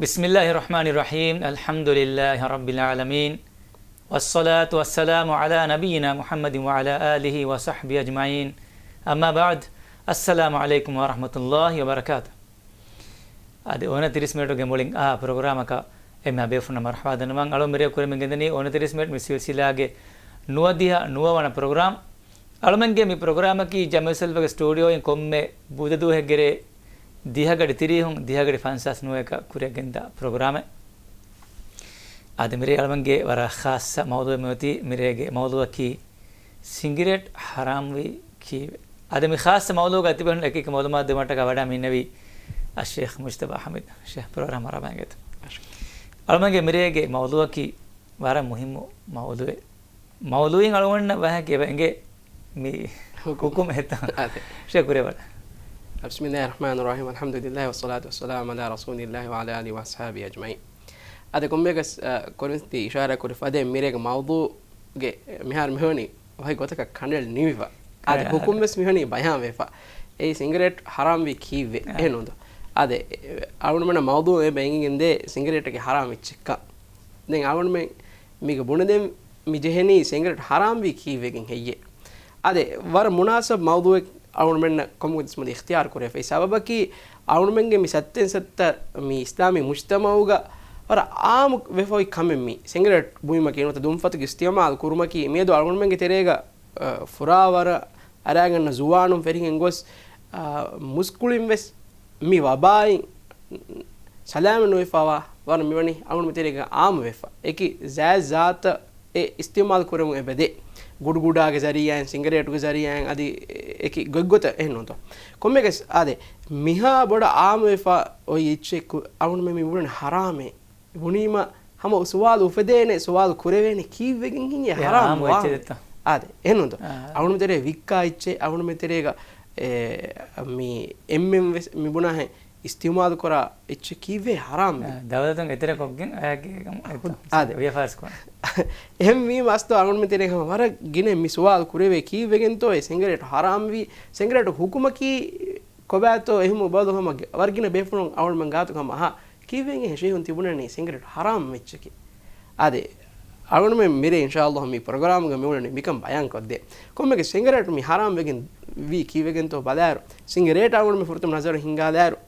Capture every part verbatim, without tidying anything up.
ބިސްމި ﷲ ރަޙްމާނި ރަޙީމް. އަލްޙަމްދުލިﷲ ރައްބިލް ޢާލަމީން. ވައްޞަލާތު ވައްސަލާމު ޢަލާ ނަބިއްޔިނާ މުޙައްމަދިން ވަޢަލާ އާލިހި ވަޞަޙްބިހި އަޖްމަޢީން. އައްމާ ބަޢްދު. އައްސަލާމު ޢަލައިކުމް ވަރަޙްމަތުﷲ ވަބަރަކާތު. އަދި އޮނަތިރީސް މިނެޓުގެ މުޅިން އާ ޕްރޮގްރާމަކަށް އެންމެހާ ބޭފުޅުންނަށް މަރްޙަބާ ދަންނަވަން. އަޅު މިރޭ ކުރިމަތިލާނީ އޮނަތިރީސް މިނެޓް މި ސިލްސިލާގެ ނުވަދިހަ ނުވަވަނަ ޕްރޮގްރާމް. އަޅުމެންގެ މި ޕްރޮގްރާމަކީ ޖަމްޢިއްޔަތު ސަލަފުގެ ސްޓޫޑިއޯއިން ކޮންމެ ބުދަ ދުވަހެއްގެރޭ ދިހަގަޑި ތިރީހުން ދިހަގަޑި ފަންސާސް ނުވައަކަށް ކުރިއަށް ގެންދާ ޕްރޮގްރާމެއް. އަދި މިރޭ އަޅުމެންގެ ވަރަށް ޚާއްޞަ މައުޟޫޢެއް މިއޮތީ. މިރޭގެ މައުޟޫޢަކީ ސިނގިރޭޓް ޙަރާމްވީ ކީއްވެ؟ އަދި މި ޚާއްޞަ މައުޟޫޢުގަ އެތިބެހުން އެކި އެކި މައުލޫމާތު ދެވުމަށްޓަކާ ވަޑައިގެންނެވީ އައްޝޭޚް މުޖްތަބާ ޙަމީދު. ޝޭޚް، ޕްރޮގްރާމް އަރާ ބައިގެން. އަޅުމެންގެ މިރޭގެ މައުޟޫޢަކީ ވަރަށް މުހިއްމު މައުޟޫޢެއް. މައުޟޫޢުއިން އަޅުގަނޑަށް ވާހަކަ އެބަ އެނގޭ މި ހުކުމް. ހުކުމް ހެއްތާ. އާދެ. ޝޭޚް ކުރެވަޑަ. بسم الله الرحمن الرحيم. الحمد لله والصلاة والسلام على رسول الله وعلى آله وأصحابه أجمعين. އާދެ، ކޮންމެއަކަސް، އަ، ކުރިން ތި އިޝާރާތް ކުރި ފަދައިން މިރޭގެ މައުޟޫޢުގެ މިހާރު މިހުންނީ ވަކި ގޮތަކަށް ކަނޑައެޅި ނިމިފަ. އާދެ، އާ، ހުކުމް ވެސް މިހުނީ ބަޔާންވެފަ. އެއީ ސިނގަރޭޓް ޙަރާމްވީ ކީއްވެ؟ އާ. އެހެންނުންތޯ؟ އާދެ، އަޅުގަނޑުމެންނަށް މައުޟޫޢު އެބަ އެނގިގެންދޭ ސިނގަރޭޓްގެ ޙަރާމް އެއްޗެއްކަން. ދެން އަޅުގަނޑުމެން މީގެ ބުނެދެން މި ޖެހެނީ ސިނގަރޭޓް ޙަރާމްވީ ކީއްވެގެން ހެއްޔޭ؟ އާދެ، ވަރަށް މުނާސަބް މައުޟޫޢެއް އަޅުގަނޑުމެންނަށް ކޮންމެ ގޮތެއްގެ މަތިން އިޚްތިޔާރު ކުރެވިފައި. ސަބަބަކީ އަޅުގަނޑުމެންގެ މި ސައްތައިން ސައްތަ މި އިސްލާމީ މުޖްތަމަޢުގަ ވަރަށް ޢާއްމު ވެފައި ކަމެއް މީ. ސިނގަރޭޓް ބުއިމަކީ ނުވަތަ ދުންފަތުގެ އިސްތިޢުމާލު ކުރުމަކީ މިއަދު އަޅުގަނޑުމެންގެ ތެރޭގަ، އަ، ފުރާވަރަށް އަރާގަންނަ ޒުވާނުން ފެށިގެން ގޮސް، އަ، މުސްކުޅިން ވެސް މި ވަބާއިން ސަލާމަތް ނުވެފަވާ ވަރަށް މިވަނީ އަޅުގަނޑު ތެރޭގަ ޢާއްމުވެފަ. އެކި ޒާތް ޒާތަށް އެ އިސްތިޢުމާލު ކުރެވުން އެބަދޭ. ގުޑުގުޑާގެ ޒަރީޢާއިން، ސިނގަރޭޓުގެ ޒަރީޢާއިން އަދި އެކި ގޮތްގޮތަށް އެހެންނުންތޯ؟ ކޮންމެއަކަސް އާދެ، މިހާ ބޮޑަށް ޢާއްމުވެފަ އޮތް އެއްޗެއް ކު-، އަޅުގަނޑުމެން މި ބުނަނީ ޙަރާމޭ. ބުނީމަ ހަމަ ސުވާލު އުފެދޭނެ، ސުވާލު ކުރެވޭނެ ކީއްވެގެން ހިނގޭ އެ ޙަރާމް ޙަރާމް ވާން؟ އެއްޗެއްތަ؟ އާދެ، އެހެންނުންތޯ؟ އާ. އަޅުގަނޑު ތެރޭ ވިއްކާ އެއްޗެއް، އަޅުގަނޑު ތެރޭގަ، އެ، މި އެންމެން ވެސް މި ބުނާހެން އިސްތިޢުމާލު ކުރާ އެއްޗެއް ކީއްވެ ޙަރާމްވީ؟ އާ، ދައުލަތުން އެތެރެކޮށްގެން އަޔަކީ އެތަ-، އާދެ. ވިޔަފާރިސް ކުރާ. އެހެންވީމަ އަސްލު އަޅުގަނޑު ތެރޭ ހަމަ ވަރަށް ގިނަ މި ސުވާލު ކުރެވޭ ކީއްވެގެންތޯ އެ ސިނގަރޭޓް ޙަރާމްވީ؟ ސިނގަރޭޓު ހުކުމަކީ ކޮބާތޯ އެހެން ބަލު ހަމަ ވަރަށް ގިނަ ބޭފުޅުން އަޅުގަނޑުމެން ގާތު ހަމަ އަހާ. ކީއްވެގެން ޝޭހުން ތިބުނަނީ ސިނގަރޭޓް ޙަރާމް އެއްޗަކީ؟ އާދެ، އަޅުގަނޑުމެން މިރޭ އިންޝާﷲ މި ޕްރޮގްރާމްގަ މިއުޅެނީ މިކަން ބަޔާންކޮށްދޭ. ކޮންމެގެ ސިނގަރޭޓް މި ޙަރާމް ވެގެން ވީ ކީއްވެގެންތޯ ބަލާއިރު، ސިނގަރޭޓް އަޅުގަނޑުމެން ފުރަތަމަ ނަޒަރު ހިންގާލާއިރު،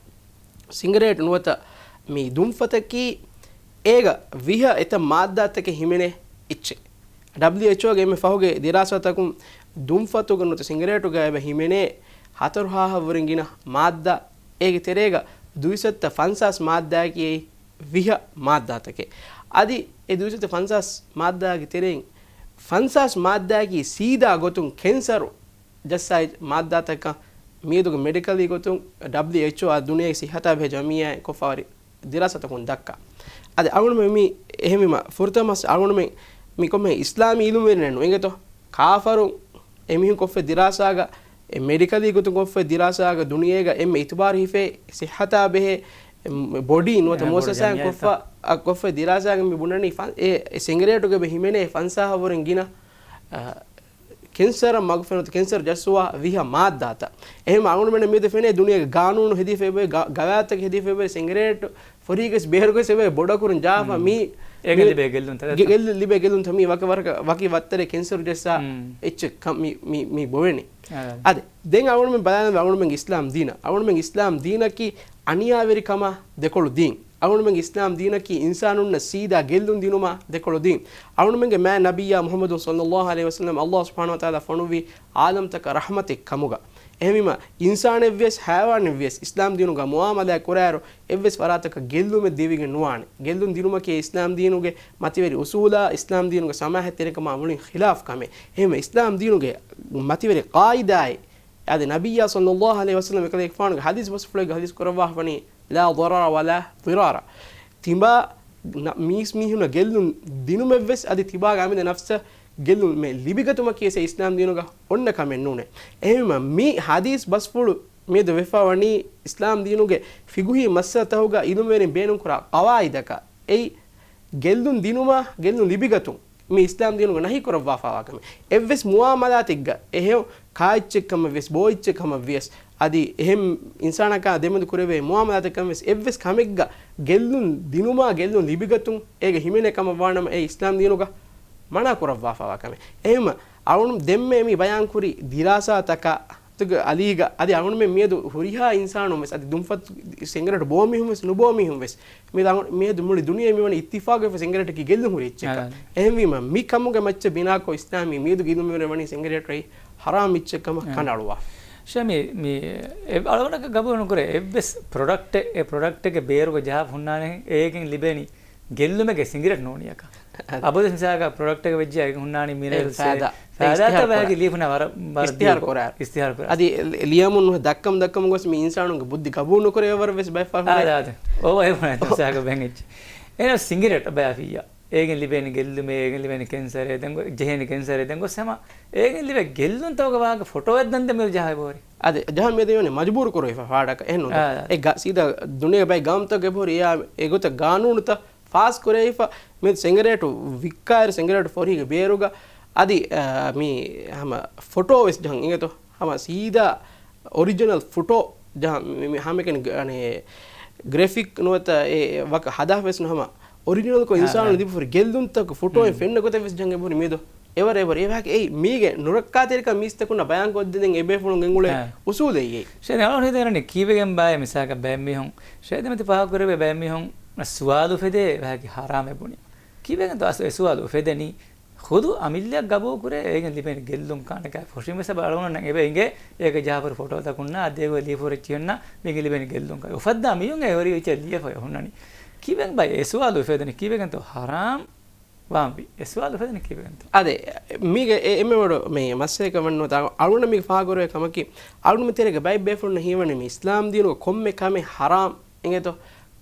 ސިނގަރޭޓް ނުވަތަ މި ދުންފަތަކީ އޭގަ ވިހަ އެތައް މާއްދާތަކެއް ހިމެނޭ އެއްޗެއް. ޑަބްލިއުއެޗްއޯގެ އެންމެ ފަހުގެ ދިރާސާތަކުން ދުންފަތުގަ ނުވަތަ ސިނގަރޭޓުގަ އެބަ ހިމެނޭ ހަތަރު ހާހަށްވުރެން ގިނަ މާއްދާ. އޭގެ ތެރޭގަ ދުއިސައްތަ ފަންސާސް މާއްދާއަކީ ވިހަ މާއްދާތަކެއް. އަދި އެ ދުއިސައްތަ ފަންސާސް މާއްދާގެ ތެރެއިން ފަންސާސް މާއްދާއަކީ ސީދާ ގޮތުން ކެންސަރު ޖައްސާ މާއްދާތަކަށް މިއަދުގެ މެޑިކަލީ ގޮތުން ޑަބްލިއުއެޗްއޯ އާ ދުނިޔޭގެ ސިއްހަތާ ބެހޭ ޖަމިއްޔާއިން ކޮށްފަވާ ދިރާސާތަކުން ދައްކާ. އަދި އަޅުގަނޑުމެން މި އެހެންވީމަ ފުރަތަމަ އަޅުގަނޑުމެން މި ކޮންމެ އިސްލާމީ އިލްމުވެރިންނެއް ނޫން އިނގޭތޯ؟ ކާފަރުން އެމީހުން ކޮށްފަ ދިރާސާގަ އެ މެޑިކަލީ ގޮތުން ކޮށްފަ ދިރާސާގަ ދުނިޔޭގަ އެންމެ އިތުބާރު ހިފޭ ސިއްހަތާ ބެހޭ އެ ބޮޑީ ނުވަތަ އެ ބޮޑު މުއައްސަސާއިން ޖަމިއްޔާތައް. ކޮށްފަ، އަ، ކޮށްފަ ދިރާސާގަ މި ބުނަނީ ފަން-، އެ، އެ ސިނގަރޭޓުގަ އެބަ ހިމެނޭ ފަންސާހަށްވުރެން ގިނަ، އަ، ކެންސަރަށް މަގުފެންނަ ކެންސަރު ޖައްސުވާ ވިހަ މާއްދާތައް. އެހެން އަޅުގަނޑުމެން މިއަދު ފެނޭ ދުނިޔޭގެ ގާނޫނު ހެދިފައި ގަ-، ގަވާއިދުތަކެއް ހެދިފައި ސިނގަރޭޓު ފޮރީގަސް ބޭރުގަސް އެބަ ބޮޑަކުރުން ޖާފަ މީ އޭގެ މީ ލިބޭ ގެއްލުންތައް ގެ-، ގެއްލު-، ލިބޭ ގެއްލުންތައް މީ ވަކި ވަރަކަ-، ވަކި ވައްތަރެއް ކެންސަރު ޖައްސާ އެއްޗެއް ކަ-، މީ، މީ، މީ ބޮވެނީ. އާ. އަދި ދެން އަޅުގަނޑުމެން ބަލާލަން އަޅުގަނޑުމެން އިސްލާމް ދީނަށް. އަޅުގަނޑުމެން އިސްލާމް ދީނަކީ އަނިޔާވެރިކަމާ ދެކޮޅު ދީން. އަޅުގަނޑުމެންގެ އިސްލާމް ދީނަކީ އިންސާނުންނަށް ސީދާ ގެއްލުން ދިނުމާ ދެކޮޅު ދީން. އަޅުގަނޑުމެންގެ މާތް ނަބިއްޔާ މުޙައްމަދު ޞައްލައްލާހު ޢަލައިހި ވަސައްލަމް ﷲ ސުބްޙާނަހޫ ވަތަޢާލާ ފޮނުއްވީ ޢާލަމްތަކަށް ރަޙްމަތެއް ކަމުގަ. އެހެންވީމަ، އިންސާނެއްވިޔަސް ހައިވާނެއްވިޔަސް އިސްލާމް ދީނުގަ މުޢާމަލާތް ކުރާއިރު، އެއްވެސް ފަރާތަކަށް ގެއްލުމެއް ދެވިގެން ނުވާނެ. ގެއްލުން ދިނުމަކީ އިސްލާމް ދީނުގެ މަތިވެރި އުޞޫލާ، އިސްލާމް ދީނުގެ ސަމާޙަތްތެރިކަމާ މުޅިން ޚިލާފް ކަމެއް. އެހެންވެ، އިސްލާމް ދީނުގެ މަތިވެރި ޤާޢިދާއެއް އަދި ނަބިއްޔާ ޞައްލައްލާހު ޢަލައިހި ވަސައްލަމް އެކަލޭގެފާނުގެ ޙަދީޘް ބަސްފުޅެއްގަ ޙަދީޘް ކުރައްވާފަވަނީ، لا ضرر ولا ضرار. ތިބާ ނަ-، މީސް މީހުންނަށް ގެއްލުން ދިނުމެއްވެސް އަދި ތިބާގެ އަމިއްލަ ނަފްސަށް ގެއްލުމެއް ލިބިގަތުމަކީ އެއީ އިސްލާމް ދީނުގަ އޮންނަ ކަމެއް ނޫނޭ. އެހެންވީމަ، މި ޙަދީޘް ބަސްފުޅު މިއަދު ވެފަވަނީ އިސްލާމް ދީނުގެ ފިޤުހީ މައްސަލަތަކުގަ އިލްމުވެރިން ބޭނުންކުރާ ޤަވާޢިދަކަށް. އެއީ، ގެއްލުން ދިނުމާ، ގެއްލުން ލިބިގަތުން. މި އިސްލާމް ދީނުގަ ނަހީ ކުރައްވާފާވާ ކަމެއް. އެއްވެސް މުއާމަލާތެއްގަ އެހެން ކާއެއްޗެއްކަމަށް ވިޔަސް، ބޯއެއްޗެއްކަމަށް ވިޔަސް، އަދި އެހެން އިންސާނަކާ ދެމެދު ކުރެވޭ މުއާމަލާތެއްކަމަށް ވިޔަސް، އެއްވެސް ކަމެއްގަ ގެއްލުން ދިނުމާ ގެއްލުން ލިބިގަތުން އޭގެ ހިމެނޭ ކަމަށް ވާނަމަ، އެ އިސްލާމް ދީނުގަ މަނާ ކުރައްވާފާވާ ކަމެއް. އެހެންމަ އަޅުން ދެންމެ މި ބަޔާން ކުރި ދިރާސާތަކާ އަލީގަ އަދި އަޅުންމެން މިއަދު ހުރިހާ އިންސާނުން ވެސް، އަދި ދުންފަތު ސިނގަރޭޓް ބޯ މީހުން ވެސް، ނުބޯ މީހުން ވެސް، މި ދަ-، މިއަދު މުޅި ދުނިޔެ މިވަނީ އިއްތިފާގު ވެފަ ސިނގަރޭޓަކީ ގެއްލުން ހުރި އެއްޗެއްކަން. އާ. އެހެންވީމަ، މި ކަމުގެ މައްޗަށް ބިނާކޮށް އިސްލާމީ މިއަދު ގިނަ މިވަނީ ސިނގަރޭޓް ހަރާމް އެއްޗެއްކަމަށް އާ. ކަނޑައަޅުވާ. ޝަމީ، މި އެ-، އަޅުގަނޑަކަށް ގަބޫލު ނުކުރޭ އެއްވެސް ޕްރޮޑަކްޓެއް، އެ ޕްރޮޑަކްޓެއްގެ ބޭރުގަ ޖަހާފަ ހުންނާނެ އޭގެން ލިބޭނީ ގެއްލުމެއްގެ ސިނގަރޭޓް ނޫނީއަކަށް. އަދި އަބަދުވެސް މިސާލަކަށް ޕްރޮޑަކްޓެއްގެ ވެއްޖެ އޭގެ ހުންނާނީ މިނެރަލްސް އެ ފައިދާ، ފައިދާތައް ފައިދާ ވަހަކީ ލިޔެފުނާ ވަރަށް، ވަރަށް އިސްތިހާރު ދީގޮ-، ކުރާ. އިސްތިހާރު ކުރާ. އަދި ލިޔަމުން ދައްކަމުން ދައްކަމުން ގޮސް މި އިންސާނުންގެ ބުއްދި ގަބޫލު ނުކުރޭ ވަރަށް ވެސް ބައެއް ފަހުން. އާދެ، އާދެ. އޯވަ އެވަނަ މިސާލަކަށް ބެން އެއްޗެއް. އޭނަ ސިނގަރޭޓް ބަޔާ ފިއްޔާ. އޭގެން ލިބޭނެ ގެއްލުމޭ، އޭގެން ލިބޭނެ ކެންސަރޭ، ދެން ގޮ-، ޖެހޭނެ ކެންސަރޭ، ދެން ގޮސް ހަމަ އޭގެން ލިބޭ ގެއްލުންތަކުގެ ވާހަކަ ފޮޓޯއެއް ދަންދެން މި ޖަހާ ބޯރި. އަދި ޖަހާ މި ދެވަނީ މަޖުބޫރު ކުރެވިފަ ފާޑަކަށް އެހެން ނޫން. އާ. އެ ގަ-، ސީދާ ދުނިޔޭގެ ބައި ގައުމުތަކުގެ ބޯރި އެއާ އެގޮތަށް ގާނޫނުތައް ފާސް ކުރެވިފަ، މި ސިނގަރޭޓު ވިއްކާއިރު ސިނގަރޭޓު ފޮރީގެ ބޭރުގަ އަދި، އާ، މި ހަމަ ފޮޓޯ ވެސް ޖަހަން އިނގޭތޯ، ހަމަ ސީދާ އޮރިޖިނަލް ފޮޓޯ ޖަހަން މި، މި ހަމައެކަނި ގ-، އަނެ، ގްރެފިކް ނުވަތަ އެ ވަކަ ހަދާފަ ވެސް ނު ހަމަ އޮރިޖިނަލްކޮށް އާ، އިންސާނުން އާ. ލިބިފަ ހުރި ގެއްލުންތަކު ފޮޓޯއިން ހުން. ފެންނަ ގޮތެއް ވެސް ޖަހަން އެބަހުރި މިއަދު. އެވަރު، އެވަރު، އެވާހަކަ އެއީ މީގެ ނުރައްކާތެރިކަން މީސްތަކުންނަށް ބަޔާންކޮށްދޭން އެބޭފުޅުން ގެންގުޅޭ އާ. އުސޫލެއް އެއީ. ޝޭދެ އަޅުގަނޑު ހިތަށް އަރަނީ ކީއްވެގެން ބާއޭ މިސާލަކަށް ބައެއް މީހުން، ޝޭދެ މިތި ފާހަގަކުރެވޭ ބައެއް މީހުން ސުވާލު އުފެދޭ އެވާހަކަ ހަރާމޭ ބުނި. ކީއްވެގެންތޯ އަސް އެ ސުވާލު އުފެދެނީ؟ ޚުދު އަމިއްލައަށް ގަބޫލުކުރޭ އޭގެން ލިބޭނެ ގެއްލުން ކާނެކާ ފޮށިން ވެސް އަޅުގަނޑު އެނގޭ އޭގެ ޖަހާފަ ހުރި ފޮޓޯތަކުންނާ އަދި އޭގެ ލިޔެފަ ހުރި އެއްޗިހިންނާ މީގެން ލިބޭނެ ގެއްލުން ކާ. އުފައްދާ މީހުން އެ ހުރި އެއްޗެއް ލިޔެފަ ހުންނަނީ. ކީއްވެގެން ބައި އެ ސުވާލު އުފެދެނީ؟ ކީއްވެގެންތޯ ހަރާމް ވާންވީ. އެ ސުވާލު އުފެދެނީ ކީއްވެގެންތޯ؟ އާދެ، މީގެ އެ-، އެންމެ ބޮޑު މި މައްސަލައަކަށް ވަންނަ އަޅުގަނޑަށް މީގެ ފާހަގަކުރެވޭ ކަމަކީ، އަޅުގަނޑު މި ތެރޭގަ ބައެއް ބޭފުޅުންނަށް ހީވަނީ މި އިސްލާމް ދީނުގަ ކޮންމެ ކަމެއް ހަރާމް އިނގޭތޯ،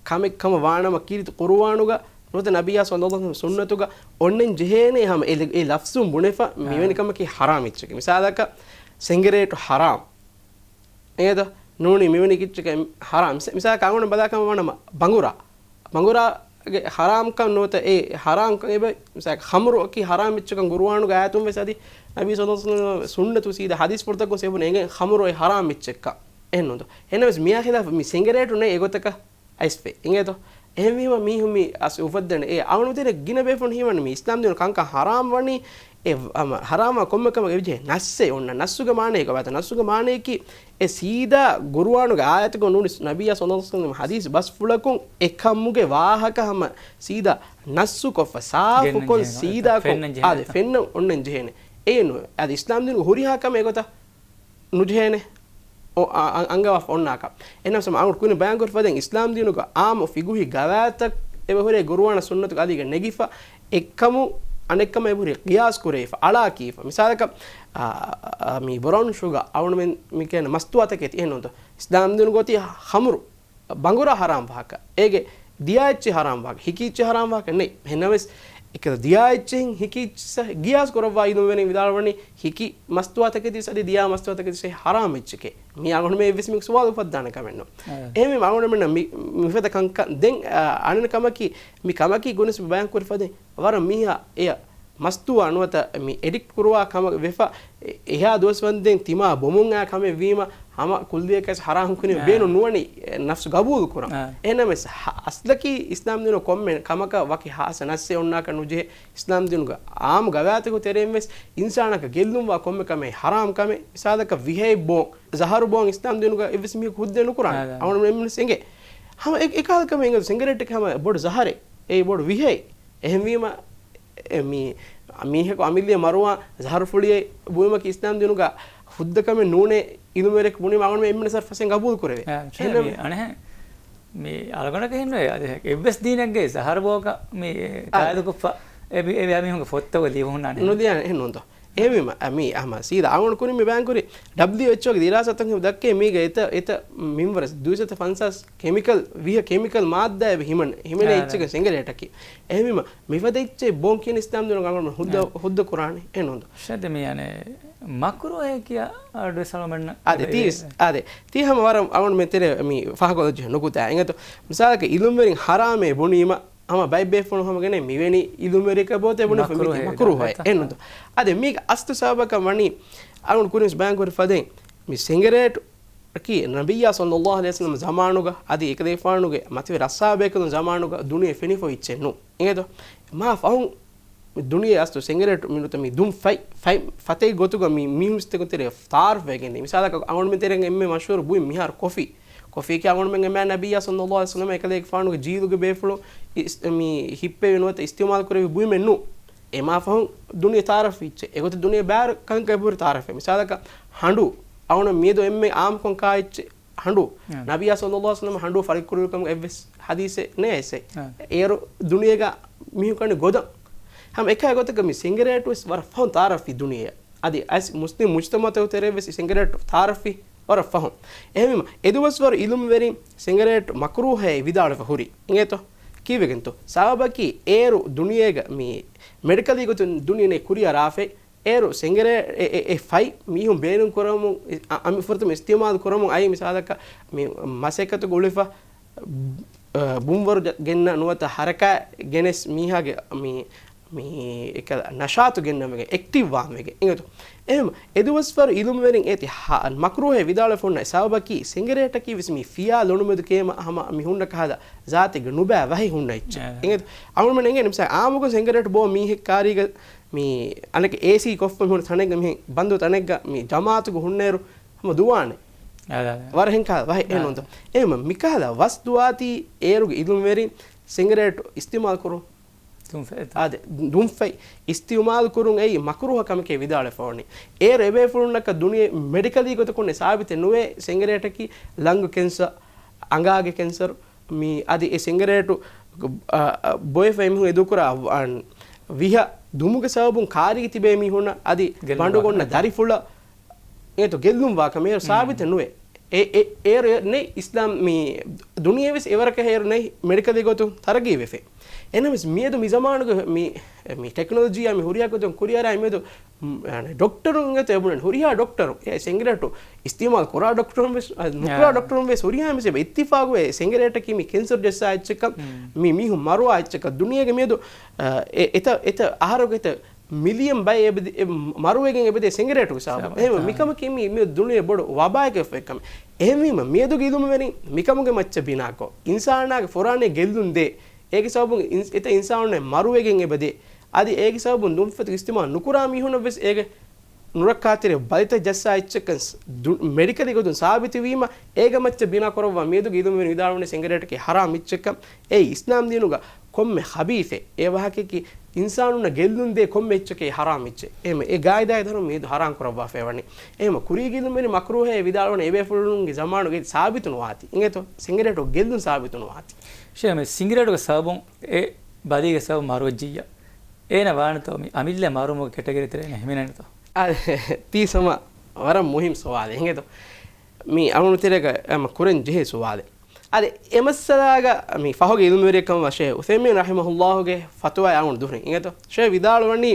ކަމެއް ކަމަށް ވާނަމަ ކީރިތި ޤުރުއާނުގަ ނުވަތަ ނަބިއްޔާ ޞައްލައްލާހު ޢަލައިހި ވަސައްލަމް ސުންނަތުގަ އޮންނަން ޖެހޭނެ ހަމަ އެ، އެ ލަފްޒުން ބުނެފަ މިވެނި އާ. ކަމަކީ ހަރާމް އެއްޗެކޭ. މިސާލަކަށް ސިނގަރޭޓު ހަރާމް. އޭދަ ނޫނީ މިވެނި ކިއްޗެކޭ ހަރާމް. މިސާ-، މިސާލަކަށް އަޅުގަނޑު ބަލާ ކަމަށް ވާނަމަ ބަނގުރާ. ބަނގުރާގެ ހަރާމްކަން ނުވަތަ އެ ހަރާމްކަން އެބަ، މިސާލަކަށް ޚަމްރުއަކީ ހަރާމް އެއްޗެކަން ޤުރުއާނުގަ އާޔަތުން ވެސް އަދި ނަބީ ޞައްލައްލާހު ޢަލައިހި ވަސައްލަމް ސުންނަތު ސީދާ ޙަދީޘްފުޅުތަކުން އެބުނީ އެނގޭ ޚަމްރު އެ ހަރާމް އެއްޗެއްކަން. އެހެންނުންތޯ؟ އެހެންނަމަވެސް މިއާ ޚިލާފަށް މި ސިނގަރޭޓު ނެތް އެގޮތަކަށް އައިސްފަ އިނގޭތޯ؟ އެހެންވީމަ މީހުން މި އަސް އުފައްދަނީ އެ އަޅުގަނޑު ތެރޭ ގިނަ ބޭފުޅުން ހީވަނީ މި އިސްލާމް ދީނު ކަންކަން ހަރާމް ވަނީ އެ ހަމަ ހަރާމާ ކޮންމެ ކަމެއް އެބަޖެހޭ ނައްސެއް އޮންނަ ނައްސުގެ މާނައެއް ގޮވާތަ ނައްސުގެ މާނަޔަކީ އެ ސީދާ ޤުރުއާނުގެ އާޔަތަކުން ނޫނީ ނަބިއްޔާ ޞައްލައްލާހު ޢަލައިހި ވަސައްލަމް ޙަދީޘް ބަސްފުޅަކުން އެކަމުގެ ވާހަކަ ހަމަ ސީދާ ނައްސުކޮށްފަ ސާފުކޮށް ގެންނަން ޖެހޭ ގޮތަށް، ސީދާކޮށް ފެންނަން ޖެހޭ އާދެ ގޮތަށް. ފެންނަން އޮންނަން ޖެހޭނެ. އެއެއްނު އަދި އިސްލާމް ދީނުގެ ހުރިހާ ކަމެއް އެގޮތަށް ނުޖެހޭނެ. އޮ، އަ، އަ، އަންގަވާފަ އޮންނާކަށް. އެހެންނަމަވެސް އަޅުގަނޑު ކުރިން ބަޔާންކުރި ފަދައިން އިސްލާމް ދީނުގަ އާއްމު ފިޤުހީ ގަވާއިދުތައް އެބަހުރޭ ޤުރުއާނާ ސުންނަތުގެ އަލީގަ ނެގިފަ، އެއްކަމު އަނެއްކަމަށް އެބަހުރި ޤިޔާސް ކުރެވިފަ، އަޅާ ކީފަ. މިސާލަކަށް، އާ، އާ، މި ބްރައުން ޝުގާ އަޅުގަނޑުމެން މި ކިޔަން މަސްތުވާތަކެތި އެހެންނޫންތޯ؟ އިސްލާމް ދީނުގަ އޮތީ ޚަމްރު ބަނގުރާ ހަރާމް ވާހަކަ. އޭގެ ދިޔާ އެއްޗެއް ހަރާމް ވާހަކަ، ހިކި އެއްޗެއް ހަރާމް ވާހަކަ ނެތް. އެހެންނަމަވެސް، އެކަލަ ދިޔާ އެއްޗެހިން ހިކި އެއްޗެއް ގިޔާސް ކުރައްވާ އިލްމުވެރިން ވިދާޅުވަނީ ހިކި މަސްތުވާތަކެތި އަދި ދިޔާ މަސްތުވާތަކެތި ހަރާމް އެއްޗެކޭ. މީ އަޅުގަނޑުމެން އެއްވެސް މީހަކު ސުވާލު އުފައްދާނެ ކަމެއް ނޫން. އެ. އެހެންވީމަ އަޅުގަނޑުމެންނަށް މި، މިފަދަ ކަންކަން ދެން، އަ، އަނެއް ކަމަކީ، މި ކަމަކީ ގުނަސް ބަޔާން ކުރި ފަދައިން ވަރަށް މީހާ އެޔަށް މަސްތުވާ ނުވަތަ މި އެޑިކްޓް ކުރުވާ ކަމަށް ވެފަ، އެ-، އެހާ ދުވަސް ވަންދެން ތިމާ ބޮމުން އާ ކަމެއް ވީމަ، ހަމަ ކުއްލިއަކަސް ހަރާމް ކުރިން އާ. ބޭނުން ނުވަނީ، އެ، ނަފްސު ގަބޫލު ކުރަން. އާ. އެހެންނަމަވެސް، ހަ-، އަސްލަކީ އިސްލާމް ދީނު ކޮންމެ ކަމަކަށް ވަކި ހާސް ނައްސެއް އޮންނާކަށް ނުޖެހޭ. އިސްލާމް ދީނުގަ އާއްމު ގަވާއިދުގެ ތެރެއިން ވެސް އިންސާނަކަށް ގެއްލުންވާ ކޮންމެ ކަމެއް ހަރާމް ކަމެއް. މިސާލަކަށް ވިހައެއް ބޯން، ޒަހަރު ބޯން އިސްލާމް ދީނުގަ އެއްވެސް މީހަކު ހުއްދަ ނުކުރާނެ. އާ. އަޅުގަނޑުމެން އެނގޭ. ހަމަ އެ-، އެކަހަލަ ކަމެއް އެނގޭ. ސިނގަރޭޓެއް ހަމަ ބޮޑު ޒަހަރެއް. އެއީ ބޮޑު ވިހައެއް. އެހެންވީމަ، އެ މީ-، މީހަކު އަމިއްލައަށް މަރުވާ ޒަހަރުފުޅިއެއް ބުއިމަކީ އިސްލާމް ދީނުގަ ހުއްދަ ކަމެއް ނޫނޭ އިލްމުވެރިޔަކު ބުނީމަ އަޅުގަނޑުމެން އެންމެން ސަރ ފަސޭން ގަބޫލު ކުރެވޭ. އެހެން މި އަނެހެން މި އަޅުގަނޑަކަށް ހިންނުވޭ. އަދި އެއްވެސް ދީނެއްގައި ޒަހަރު ބޯކަށް މި އާ. ޤާއިދުކޮށްފަ އެ މި-، އެ މީހުންގެ ފޮތްތަކުގަ ލިޔެފަ ހުންނާނެ. ނުލިޔާނެ އެހެން ނޫންތޯ. އެހެންވީމަ، އަ، މީ ހަމަ ސީދާ އަޅުގަނޑު ކުރިން މި ބަޔާން ކުރި ޑަބްލިއުއެޗްއޯގެ ދިރާސާތަކުން ދައްކޭ މީގަ އެތައް، އެތައް މިންވަރަށް ދުއިސައްތަ ފަންސާސް ކެމިކަލް، ވިހަ ކެމިކަލް މާއްދާ އެބަ ހިމަން-، ހިމެނޭ އާ. އެއްޗެއްގެ ސިނގަރޭޓަކީ. އެހެންވީމަ، މިފަދަ އެއްޗެއް ބޯން ކިޔަން އިސްލާމް ދީނުގަ އަޅުގަނޑު ހުއްދަ، އާ. ހުއްދަ ކުރާނެ. އެހެން ނޫންތޯ. ޝަދެ މި އަނެއް މަކްރޫހޭ ކިޔާ އަޑުވެސް އަޅުމެންނަށް އާދެ، ތީ ވެސް، އާދެ. ތީ ހަމަ ވަރަށް އަޅުމެން ތެރޭ މި ފާހަގަކޮށްލައްޖެ ނުކުތާ. އިނގޭތޯ. މިސާލަކަށް އިލްމުވެރިން ހަރާމޭ ބުނީމަ، ހަމަ ބައެއް ބޭފުޅުން ހަމަ ގެނެ މިވެނި އިލްމުވެރިކަ ބޯތެ ބުނެ މަކްރޫހެއް މި މަކްރޫހެއް އެއް ނުދޯ. އަދެ މީގެ އަސްލު ސަބަބަކަށް ވަނީ އަޅުން ކުރިންސް ބަޔާން ކުރި ފަދައިން މި ސިނގަރޭޓު އަކީ ނަބިއްޔާ ޞައްލައްލާހު ޢަލައިހި ވަސައްލަމް ޒަމާނުގަ އަދި އެކަލޭފާނުގެ މަތިވެރި އަޞްޙާބޭކަލުން ޒަމާނުގަ ދުނިޔެ ފެނިފަ އިއްޗެއް ނޫން. އިނގޭތޯ؟ މާ ފަހުން ދުނިޔެ އަސްލު ސިނގަރޭޓު މިނުތަ މި ދުން ފަތް، ފަތް، ފަތެއް ގޮތުގަ މި މީހުން ތެރެ ތާރަފް ވެގެންދި. މިސާލަކަށް އަޅުގަނޑުމެން ތެރެއިން އެންމެ މަޝްހޫރު ބުއި މިހާރު ކޮފީ. ކޮފީ ކިޔާ އަޅުގަނޑުމެން އެންމެ ނަބިއްޔާ ޞައްލައްލާހު ޢަލައިހި ވަސައްލަމް އެކަލޭގެފާނުގެ ޖީލުގެ ބޭފުޅުން އިސް-، މި ހިއްޕެވި ނުވަތަ އިސްތިޢުމާލު ކުރެވި ބުއިމެއް ނޫން. އެ މާ ފަހުން ދުނިޔެ ތާރަފް އިއްޗެ. އެގޮތަށް ދުނިޔެ ބާރު ކަންކަން އެބަހުރި ތާރަފެއް. މިސާލަކަށް ހަނޑޫ. އަޅުގަނޑު މިއަދު އެންމެ އާއްމުކޮށް ކާއެއްޗެއް ހަނޑޫ. ނަބިއްޔާ ޞައްލައްލާހު ޢަލައިހި ވަސައްލަމް ހަނޑޫ ފަރިކުރެއްވި ކަމުގެ އެއްވެސް ޙަދީޘެއް ނެތް އެއްޗެއް. އޭރު ދުނިޔޭގަ މީހުން ކަންނޭނގެ ގޮދަން. ހަމަ އެކާ ގޮތަކަށް މި ސިނގަރޭޓު ވެސް ވަރަށް ފަހުން ތާރަފްވި ދުނިޔެއަށް. އަދި އައިސް މުސްލިމް މުޖްތަމަޢުތަކު ތެރޭ ވެސް ސިނގަރޭޓު ތާރަފްވި ވަރަށް ފަހުން. އެހެންވީމަ، އެދުވަސްވަރު އިލްމުވެރިން ސިނގަރޭޓު މަކްރޫހޭ ވިދާޅުވެފަ ހުރި. އިނގޭތޯ؟ ކީއްވެގެންތޯ؟ ސަބަބަކީ އޭރު ދުނިޔޭގަ މި މެޑިކަލީ ގޮތުން ދުނިޔެ ކުރިއަރާފައި އޭރު ސިނގަރޭ-، އެ، އެ، އެ ފަތް މީހުން ބޭނުން ކުރަމުން، އަ، އަ، މި ފުރަތަމަ އިސްތިޢުމާލު ކުރަމުން އައި މިސާލަކަށް މި މަސައްކަތުގަ އުޅެފަ، އަ، ބުންވަރު ޖަ-، ގެންނަ ނުވަތަ ހަރަކާތް ގެނެސް މީހާގެ މި، މި އެކަލަ ނަޝާތު ގެންނަން ވެގެން، އެކްޓިވް ވާން ވެގެން. އިނގޭތޯ؟ އެހެން އެދުވަސްވަރު އިލްމުވެރިން އޭތި ހަ-، މަކްރޫހޭ ވިދާޅުވެފަ ހުންނަ ސަބަބަކީ ސިނގަރޭޓަކީ ވެސް މި ފިޔާ ލޮނުމެދު ކޭމަ ހަމަ މި ހުންނަ ކަހަލަ ޒާތެއްގެ ނުބައި ވަހި ހުންނަ އެއްޗެއް. އިނގޭތޯ؟ އަޅުގަނޑުމެން އެނގޭ މިސާ އާއްމުކޮށް ސިނގަރޭޓު ބޯ މީހެއް ކާރީގަ މި އަނެކަ އޭސީ ކޮށްފަ މި ހުންނަ ތަނެއްގަ މި ބަންދު ތަނެއްގަ މި ޖަމާއަތުގަ ހުންނައިރު ހަމަ ދުވާނެ. އާ، އާ، އާ. ވަރަށް ހެން ކަހަލަ ވަހެއް އާ. އެއްނުންތޯ. އެހެން މިކަހަލަ ވަސް ދުވާތީ އޭރުގެ އިލްމުވެރިން ސިނގަރޭޓު އިސްތިޢުމާލު ކުރުން. ދުންފަތް. އާދެ، ދުންފަތް އިސްތިޢުމާލު ކުރުން އެއީ މަކްރޫހަ ކަމެކޭ ވިދާޅުވެފަ ވަނީ. އޭރު އެބޭފުޅުންނަކަށް ދުނިޔެ މެޑިކަލީ ގޮތަކުން ސާބިތެއް ނުވޭ ސިނގަރޭޓަކީ ލަންގު ކެންސަރު، އަނގާގެ ކެންސަރު، މި އަދި އެ ސިނގަރޭޓު، އަ، އަ، ބޮއެފަ އެމީހުން އެދުކުރާ، އަ، ވިހަ ދުމުގެ ސަބަބުން ކާރީގަ ތިބޭ މީހުންނަށް އަދި ގެއްލުން ބަނޑުގަ އޮންނަ ވާކަމެއް. ދަރިފުޅަށް އޭތޯ ގެއްލުން ވާކަމެއް އޭރު ސާބިތެއް ނުވޭ. އެ، އެ، އޭރު ނެތް އިސްލާމް މި ދުނިޔެ ވެސް އެވަރަކަށް އޭރު ނެތް މެޑިކަލީ ގޮތުން ތަރައްގީ ވެފަ. އެހެންނަމަވެސް މިއަދު މި ޒަމާނުގެ މި، މި ޓެކްނޮލޮޖީއާ މި ހުރިހާ ގޮތުން ކުރިއަރާ މިއަދު ޑޮކްޓަރުން އެތޯ އެބުނެ ހުރިހާ ޑޮކްޓަރު، އެ ސިނގަރޭޓު އިސްތިޢުމާލު ކުރާ ޑޮކްޓަރުން ވެސް، އަ، ނުކުރާ ޑޮކްޓަރުން ވެސް ހުރިހާ މިސް އެބަ އިއްތިފާގުވޭ ސިނގަރޭޓަކީ މި ކެންސަރު ޖައްސާ އެއްޗަކަށް، މި މީހުން މަރުވާ އެއްޗަކަށް ދުނިޔޭގެ މިއަދު، އަ، އެ، އެތަ، އެތަ އަހަރުގެ އެތަ މިލިއަން ބައެއް އެބަދޭ، އެ މަރުވެގެން އެބަދޭ ސިނގަރޭޓުގެ ސަބަބުން. އެހެންވެ، މިކަމަކީ މި، މި ދުނިޔެ ބޮޑު ވަބާއެއް ކަމެއް. އެހެންވީމަ، މިއަދުގެ އިލްމުވެރިން މިކަމުގެ މައްޗަށް ބިނާކޮށް، އިންސާނާގެ ފުރާނައިން ގެއްލުން ދޭ، އޭގެ ސަބަބުން އިން-، އެތައް އިންސާނުންނެއް މަރުވެގެން އެބަދޭ. އަދި އޭގެ ސަބަބުން ދުންފަތު އިސްތިޢުމާލު ނުކުރާ މީހުންނަށް ވެސް އޭގެ ނުރައްކާތެރި ބަލިތައް ޖައްސާ އެއްޗެއްކަން ދު-، މެޑިކަލީ ގޮތުން ސާބިތުވީމަ، އޭގެ މައްޗަށް ބިނާކުރައްވާ މިއަދުގެ އިލްމުވެރިން ވިދާޅުވަނީ ސިނގަރޭޓަކީ ޙަރާމް އެއްޗެއްކަން. އެއީ އިސްލާމް ދީނުގަ ކޮންމެ ޚަބީޘެއް، އެ ވާހަކައަކީ އިންސާނުންނަށް ގެއްލުން ދޭ ކޮންމެ އެއްޗެކޭ ޙަރާމް އެއްޗެއް. އެހެންވެ، އެ ގާއިދާގެ ދަރުން މިއަދު ޙަރާމް ކުރައްވާފައި ވަނީ. އެހެންވެ، ކުރީގެ އިލްމުވެރިން މަކްރޫހޭ ވިދާޅުވަނީ އެބޭފުޅުންގެ ޒަމާނުގައި ސާބިތު ނުވާތީ. އިނގޭތޯ؟ ސިނގަރޭޓު ގެއްލުން ސާބިތު ނުވާތީ. ޝޭޚް، މި ސިނގަރޭޓުގެ ސަބަބުން އެ ބަލީގެ ސަބަބު މަރުވެއްޖިއްޔާ، އޭނަ ވާނެތޯ މި އަމިއްލަ މަރުވުމުގެ ކެޓަގަރީ ތެރޭ ހިމެނޭނެތޯ؟ އާ، ތީ ސަމާ ވަރަށް މުހިންމު ސުވާލެއް. އިނގޭތޯ؟ މި އަޅުގަނޑު ތެރޭގަ ހަމަ ކުރަން ޖެހޭ ސުވާލެއް. އަދި އެ މައްސަލާގަ މި ފަހުގެ އިލްމުވެރިއެއް ކަމަށް ޝޭޚް އުސައިމީން ރަޙިމަހުﷲގެ ފަތުވާ އަޅުގަނޑު ދުހުރިން. އިނގޭތޯ؟ ޝޭޚް ވިދާޅުވަނީ،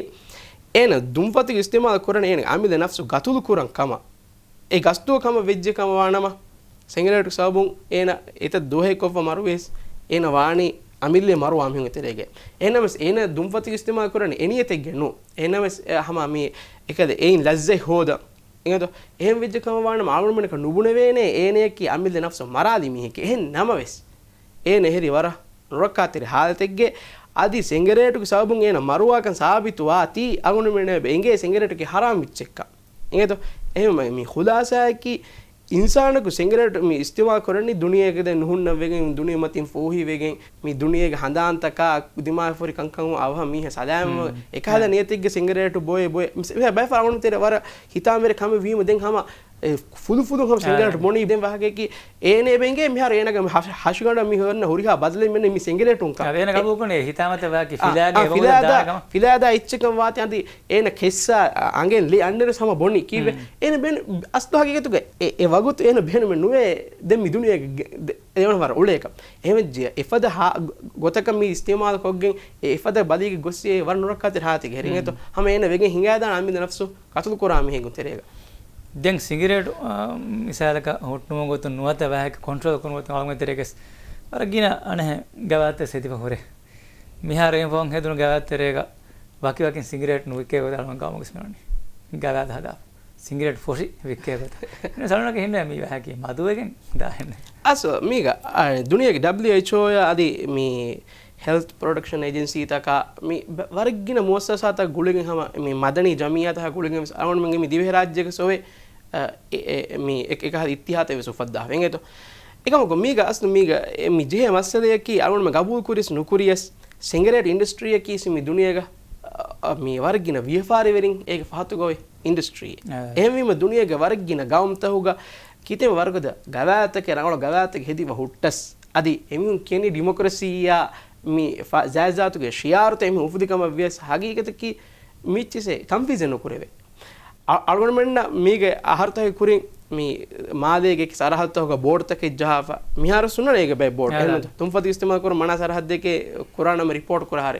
އޭނަ ދުންފަތުގެ އިސްތިޢުމާލު ކުރަނީ އޭނަގެ އަމިއްލަ ނަފްސު ގަތުލު ކުރަން ކަމަށް. އެ ގަސްތު ކަމަށް ވެއްޖެ ކަމަށް ވާނަމަ، ސިނގަރޭޓު ސަބަބުން އޭނަ އެތައް ދުވަހެއް ކޮށްފަ މަރުވިޔަސް، އޭނަ ވާނީ އަމިއްލަ މަރުވާ މީހުންގެ ތެރޭގައި. އެހެންނަމަވެސް އޭނަ ދުންފަތުގެ އިސްތިޢުމާލު ކުރަނީ އެ ނިޔަތެއްގައި ނޫން. އެހެންނަމަވެސް، އެ، ހަމަ މި އެކަލަ އެއިން ލައްޒަތް ހޯދަން. އިނގޭތޯ؟ އެހެން ވެއްޖެ ކަމަށް ވާނަމަ އަޅުގަނޑުމެންނަކަށް ނުބުނެވޭނެ އޭނަޔަކީ އަމިއްލަ ނަފްސު މަރާލި މީހެކޭ. އެހެން ނަމަވެސް، އޭނަ އެހެރީ ވަރަށް ނުރައްކާތެރި ހާލަތެއްގައި އަދި ސިނގަރޭޓުގެ ސަބަބުން އޭނަ މަރުވާކަން ސާބިތުވާތީ، އަޅުގަނޑުމެންނަށް އެބަ އެނގޭ ސިނގަރޭޓަކީ ޙަރާމް އެއްޗެއްކަން. އިނގޭތޯ؟ އެހެންވެ، މި ޚުލާޞާއަކީ އިންސާނަކު ސިނގަރޭޓު މި އިސްތިޢުމާލު ކުރަނީ ދުނިޔޭގަ ދެން ނުހުންނަން ވެގެން، ދުނިޔެ މަތިން ފޫހިވެގެން، މި ދުނިޔޭގެ ހަނދާންތަކާ ދިމާވެފަ ހުރި ކަންކަމުން އަވަހަށް މީހާ ސަލާމަތްވެ، އެކަހަލަ ނިޔަތެއްގަ ސިނގަރޭޓު ބޮއެ ބޮއެ، މި ބައެއް ފަހަރު އަޅުގަނޑު ތެރޭ ވަރަށް ހިތާމަވެރި ކަމެއް ވީމަ ދެން ހަމަ އެ ފުލުފުލުން ހަމަ ސިނގަރޭޓު ބޮނީ ދެން ވާހަކައަކީ އޭނަ އެބަ އެނގޭ މިހާރު އޭނަގެ ހަށިގަނޑަށް މި ހުންނަ ހުރިހާ ބަދަލެއް މެންނަ މި ސިނގަރޭޓުން ކަން. އަދި އޭނަ ގަބޫލުކުރަނީ ހިތާމަތަށް ވާކި އާ، ފިލާގެ އާ، އެ ވަގުތު ފިލާދާ، ދާ ކަމަށް. ފިލާދާ އެއްޗެއް ކަމަށް ވާތީ އަދި އޭނަ ކެއްސާ، އަ، އަނގެން ލި އަންނައިރު ހަމަ ބޮނީ ކީއްވެ؟ އޭނަ ބޭނު-، އަސްލު ހަގީގަތުގަ އެ، އެ ވަގުތު އޭނަ ބޭނުމެއް ނުވޭ ދެން މި ދުނިޔޭގެ ގެ-، ދެ-، އެވަނަ ވަރަށް އުޅޭކަށް. އެހެންވެއްޖެ އެފަދަ ހާ-، ގޮތަކަށް މި އިސްތިޢުމާލު ކޮށްގެން އެ އެފަދަ ބަލީގެ ގޮއްސި އެ ވަރަށް ނުރައްކާތެރި ހާލަތެއްގަ ހެރިނގޭތޯ؟ ހަމަ އޭނަ ވެގެން ހިނގާދާނެ އަމިއްލަ ނަފްސު ގަތުލު ކުރާ މީހެއްގެ ތެރޭގަ. ދެން ސިނގަރޭޓު، އާ، މިސާލަކަށް ހުއްޓުމުގެ ގޮތުން ނުވަތަ ވާހަކަ ކޮންޓްރޯލް ކުރުމުގެ ގޮތުން އަޅުގަނޑު ތެރޭގަސް ވަރަށް ގިނަ އަނެއް ގަވާއިދުތައް ސެދިފަ ހުރޭ. މިހާރު އެހެން ފަހުން ހެދުނު ގަވާއިދު ތެރޭގަ ވަކިވަކިން ސިނގިރޭޓް ނުވިއްކޭ ގޮތަށް އަޅުގަނޑު ގައުމުގަ ވިސްނަނީ. ގަވާއިދު ހަދާ ސިނގިރޭޓް ފޮށި ވިއްކޭ ގޮތަށް. އެހެން ސަޅުނަކަށް ހިންނޭ މީ ވަހަކީ މަދުވެގެން ދާހެން. އަސް މީގަ، އާ، ދުނިޔޭގެ ޑަބްލިއުއެޗްއޯ އަދި މި ހެލްތް ޕްރޮޑަކްޝަން އޭޖެންސީތަކާ މި ވަ-، ވަރަށްގިނަ މުއައްސަސާތައް ގުޅިގެން ހަމަ މި މަދަނީ ޖަމިއްޔާތަކާ ގުޅިގެން ވެސް އަޅުގަނޑުމެންގެ މި ދިވެހިރާއްޖޭގެ ސޮވޭ، އަ، އެ، އެ، މި އެ-، އެކަހަލަ އިއްތިހާދެއް ވެސް އުފައްދާފަ. އިނގޭތޯ؟ އެކަމަކު މީގަ އަސްލު މީގަ އެ މި ޖެހޭ މައްސަލަޔަކީ އަޅުގަނޑުމެން ގަބޫލު ކުރިޔަސް ނުކުރިޔަސް ސިނގަރޭޓް އިންޑަސްޓްރީއަކީ މި ދުނިޔޭގަ، އަ، މި ވަރަށްގިނަ ވިޔަފާރިވެރިން އޭގެ ފަހަތުގަ އޮތް އިންޑަސްޓްރީއެއް. އާ. އެހެންވީމަ ދުނިޔޭގެ ވަރަށްގިނަ ގައުމުތަކުގަ ކިތަންމެ ވަރުގަދަ ގަވާއިދުތަކެއް ރަނގަޅު ގަވާއިދުތަކެއް ހެދިފަ ހުއްޓަސް، އަދި އެމީހުން ކިޔަނީ ޑިމޮކްރަސީއާ މި ފަ-، ޖާއިޒާތުގެ ޝިއާރުތައް އެމީހުން އުފުދި ކަމަށް ވިޔަސް ހަގީގަތަކީ މިއްޗިސެއް ތަންފީޒެއް ނުކުރެވޭ. އަ-، އަޅުގަނޑުމެންނަށް މީގެ އަހަރުތަކެއް ކުރިން މި މާލޭގެ ސަރަހައްދުތަކުގަ ބޯޑްތަކެއް ޖަހާފަ. މިހާރު ސުންނަ އޭގެ ބައެއް ބޯޑް. އެހެން ތުންފަތު އިސްތިމާލް ކުރުން މަނާ ސަރަހައްދެކޭ ކުރާނަމަ ރިޕޯޓް ކުރާހާރެ.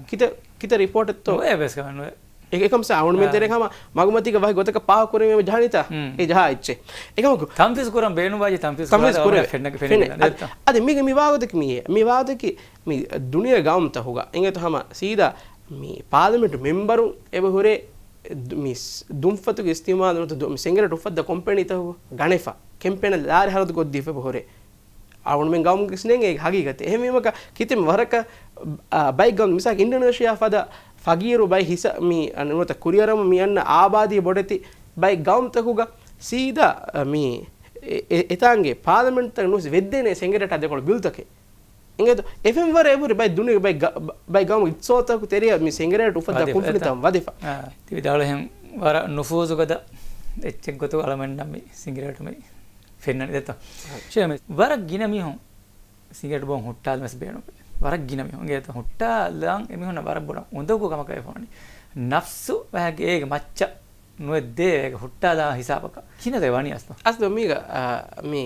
ކިތަ-، ކިތަ ރިޕޯޓެއްތޯ؟ ނުވޭ ބޭސް ކަމެއް ނުވޭ. އެ-، އެކަމް ސާ އަޅުގަނޑުމެން ތެރޭ ހަމަ މަގުމަތީގަ ވަހި ގޮތަކަށް ޕާހަ ކުރެވޭ ޖަހަނީތަ؟ އެ ޖަހާ އެއްޗެއް. އެކަމަކު ތަންފީޒް ކުރަން ބޭނުންވާ ޖެހޭ ތަންފީޒް ކުރާ ފެންނަ-، ފެންނަ-، އަދި، އަދި މީގެ މި ވާގޮތަކީ މި، މި ވާގޮތަކީ މި ދުނިޔޭ ގައުމުތަކުގަ އިނގޭތޯ ހަމަ ސީދާ މި ޕާލަމެންޓު މެމްބަރުން އެބަ ހުރޭ ދު-، މި ސް-، ތުންފަތުގެ އިސްތިމާލު ނުވަތަ ދު-، މި ސިނގަރޭޓް އުފައްދާ ކޮމްޕެނީތަކުގަ ގަނެފަ، ކެމްޕޭނަށް ލާރި ހަރަދު ކޮށްދީފަ އެބަ ހުރޭ. އަޅުގަނޑުމެން ގައުމުގަ ވިސްނޭނީ އޭގެ ހަގީގަތެއް. އެހެންވީމަކަށް ކިތަންމެ ވަރަކަށް، އާ، ބައެއް ގައުމު މިސާލަކަށް އިންޑޮނޭޝިއާ ފަދަ ފަގީރު ބައެއް ހިސާ މި، އަ، ނުވަތަ ކުރިއަރަމުން މި އަންނަ އާބާދީ ބޮޑެތި ބައެއް ގައުމުތަކުގަ ސީދާ، އަ، މި އެ-، އެ-، އެތާނގެ ޕާލަމެންޓްތައް ނުވެސް ވެއްދޭނެ ސިނގަރޭޓާ ދެކޮޅު ބިލްތަކެއް. އިނގޭތޯ؟ އެފެން ވަރަށް އެބަހުރި ބައެއް ދުނިޔޭގެ ބައެއް ގަ-، ބައެއް ގައުމު އިތްސޯތަކު ތެރެއަށް މި ސިނގަރޭޓް އުފައްދާ ކުންފުނިތައް ވަދެފަ. ތިބި ދައުޅެހެން ވަރަށް ނުފޫޒުގަދަ އެއްޗެއް ގޮތުގަ އަޅަމެންނަށް މި ސިނގަރޭޓު މި ފެންނަނީ ދެއްތޯ؟ ޝޭމެ، ވަރަށް ގިނަ މީހުން ސިނގަރޭޓް ބޯން ހުއްޓާލުމަސް ބޭނުން. ވަރަށް ގިނަ މީހުން އިނގޭތޯ ހުއްޓާލަން އެމީހުންނަށް ވަރަށް ބޮޑަށް އުނދަގޫ ކަމަކަށް ވެފަވަނީ. ނަފްސު ވަހަކި އޭގެ މައްޗަށް ނުވެއްދޭ އޭގެ ހުއްޓާލާ ހިސާބަކަށް. ކިހިނެއް ވަނީ އަސްލު؟ އަސްލު މީގަ، އާ، މީ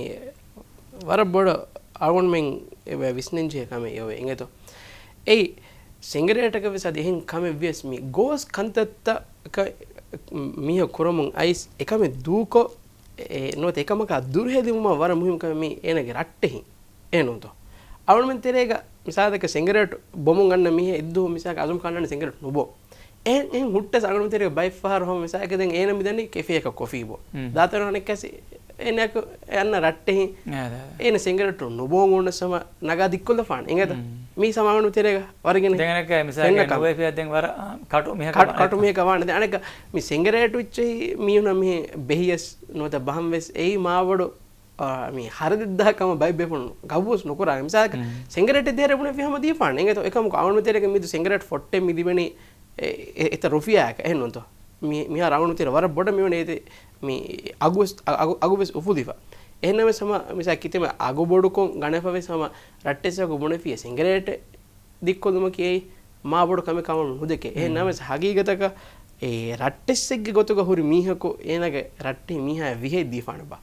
ވަރަށް ބޮޑަށް އަޅުގަނޑުމެން އެބަ ވިސްނަންޖެހޭ ކަމެއް އެބަ އިނގޭތޯ. އެއީ ސިނގަރޭޓަކަށް ވެސް އަދި އެހެން ކަމެއް ވިޔަސް މި ގޯސް ކަންތައްތަކަށް މީހަކު ކުރަމުން އައިސް އެކަމެއް ދޫކޮށް، އެ، ނުވަތަ އެކަމަކާ ދުރުހެލިވުމަށް ވަރަށް މުހިންމު ކަމެއް މީ އޭނަގެ ރައްޓެހިން. އެހެންނޫންތޯ؟ އަޅުމެން ތެރޭގަ މިސާލަކަށް ސިނގަރޭޓް ބޮމުން އަންނަ މީހެއް އެއްދުވަހު މިސާލަކަށް އަޒުމް ކާން އަންނަ ސިނގަރޭޓް ނުބޯ. އެހެން، އެހެން ހުއްޓަސް އަޅުމެން ތެރޭގަ ބައެއް ފަހަރު ހަމަ މިސާލަކަށް ދެން އޭނަ މިދަނީ ކެފޭއަކަށް ކޮފީ ބޯ. ދާތަރު އަނެއްކާސް އޭނައަކު އެ އަންނަ ރައްޓެހިން. އޭނަ ސިނގަރޭޓް ނުބޯން އުޅުނަސް ހަމަ ނަގާ ދިއްކޮށްލަފާނެ. އިނގޭތަ؟ މީސް ހަމަ އަޅުމެން ތެރޭގަ ވަރަށް ގިނަ ދެން އަނެއްކާ މިސާލަކަށް ފެންނަ ކަމެއް. ނުވެފިޔާ ދެން ވަރަށް، އާ، ކަޓު މީހަކަށް ކަޓު، ވާނެ. ކަޓު މީހަކަށް ވާނެ. ދެން އަނެއްކާ މި ސިނގަރޭޓު އިއްޗެހި މީހުންނަށް މިހެން ބެހިޔަސް ނުވަތަ ބަހަން ވެސް އެއީ މާބޮޑު އާ، މި ހަރަދެއްދާ ކަމަށް ބައެއް ބޭފުޅުން ގަބޫލު ނުކުރާ. މިސާލަކަށް، ސިނގަރޭޓެއް ދޭރަ ބުނެފި ހަމަ ދީފާނެ. އެނގޭތޯ؟ އެކަމަކު އަޅުގަނޑު ތެރޭގަ މިދު ސިނގަރޭޓް ފޮއްޓެއް މި ދިވެނީ އެ، އެ، އެތަ ރުފިޔާއަކަށް. އެހެންނޫންތޯ؟ މި، މިހާރު އަޅުގަނޑު ތެރޭ ވަރަށް ބޮޑަށް މިވަނީ އެތެ، މި އަގު ވެސް، އަ، އަގު، އަގު ވެސް އުފުލިފަ. އެހެންނަމަވެސް ހަމަ މިސާލަކަށް ކިތަންމެ އަގު ބޮޑުކޮށް ގަނެފަ ވެސް ހަމަ ރައްޓެއްސަކު ބުނެފިޔޭ ސިނގަރޭޓެއް ދިއްކޮށްލުމަކީ އެއީ މާ ބޮޑު ކަމެއް ކަމަށް ނުދެކޭ. އެހެން ނަމަވެސް ހަގީގަތަކަށް އެ ރައްޓެއްސެއްގެ ގޮތުގަ ހުރި މީހަކު އޭނާގެ ރައްޓެހި މީހާ ވިހައެއް ދީފާނެބާ؟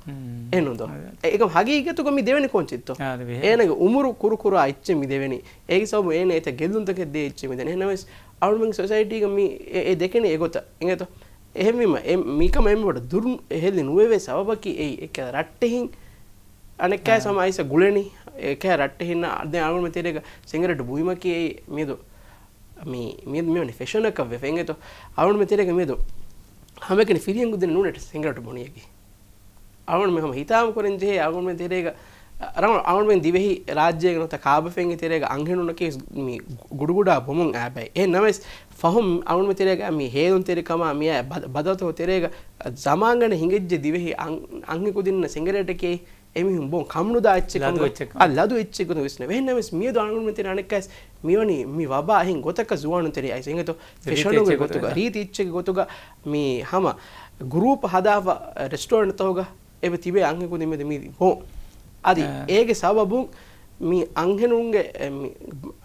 އެހެންނުންތޯ؟ އެކަމް ހަގީގަތުގަ މި ދެވެނީ ކޯންޗެއްތޯ؟ އާ، ދެ ވިހެ. އޭނާގެ އުމުރު ކުރު ކުރާ އެއްޗެއް މި ދެވެނީ. އޭގެ ސަބަބު އޭނާ އެތައް ގެއްލުންތަކެއް ދޭ އެއްޗެއް މި ދެނީ. އެހެން ނަމަވެސް އަޅުމެންގެ ސޮސައިޓީގަ މި އެ، އެ ދެކެނީ އެގޮތަށް. އިނގޭތޯ؟ އެހެންވީމަ އެ، މިކަމަށް އެންމެ ބޮޑަށް ދުރު ހެލި ނުވެވޭ ސަބަބަކީ އެއީ އެކަ ރައްޓެހިން އަނެއްކާ ސަމަ އައިސަ ގުޅެނީ، އެކަ ރައްޓެހިންނަށް ދެން އަޅުގަނޑު ތެރޭގަ ސިނގަރޭޓް ބުއިމަކީ އެއީ މިއަދު މި، މި، މިވަނީ ފެޝަނަކަށް ވެފަ. އިނގޭތޯ؟ އަޅުގަނޑު ތެރޭގަ މިއަދު ހަމައެކަނި ފިރިހެން ކުދިން ނޫނެއް ސިނގަރޭޓް ބުނިޔަކީ. އަޅުގަނޑު މި ހަމަ ހިތާމަ ކުރަން ޖެހޭ އަޅުގަނޑު ތެރޭގަ، އަ، އަޅުގަނޑު ދިވެހި ރާއްޖޭގަ ނުވަތަ ކާބަފެންގެ ތެރޭގަ އަންހެނުންނަކީ މި ގުޑުގުޑާ ބޮމުން އާބައި. އެހެން ނަމަވެސް ފަހުން އަޅުގަނޑު ތެރޭގަ މި ހޭލުންތެރިކަމާ މިއާ ބަދަ-، ބަދަލުތަކު ތެރޭގަ ޒަމާންގަނޑެއް ހިނގައްޖެ ދިވެހި އަން-، އަންހެން ކުދިންނަށް ސިނގަރޭޓަކީ އެމީހުން ބޮން ކަމުނުދާ އެއްޗެއް ލަދު ކަމުގަ، އެއްޗެއް އަ، ލަދު އެއްޗެއް ގޮތުން ވިސްނެ. އެހެން ނަމަވެސް މިއަދު އަޅުގަނޑުމެން ތެރޭ އަނެއްކާސް މިވަނީ މި ވަބާ އެހެން ގޮތަކަށް ޒުވާނުން ތެރޭ އައިސް. އިނގޭތޯ؟ ރީތި ފެޝަނުގެ އެއްޗެއް ގޮތުގަ، ގޮތުގަ. ރީތި އެއްޗެއްގެ ގޮތުގަ މި ހަމަ ގްރޫޕް ހަދާފަ ރެސްޓޯރެންޓްތަކުގަ އެބަ ތިބޭ އަންހެން ކުދިން މެދު މީ ބޯ. އަދި އާ. އޭގެ ސަބަބުން މި އަންހެނުންގެ، އެ، މި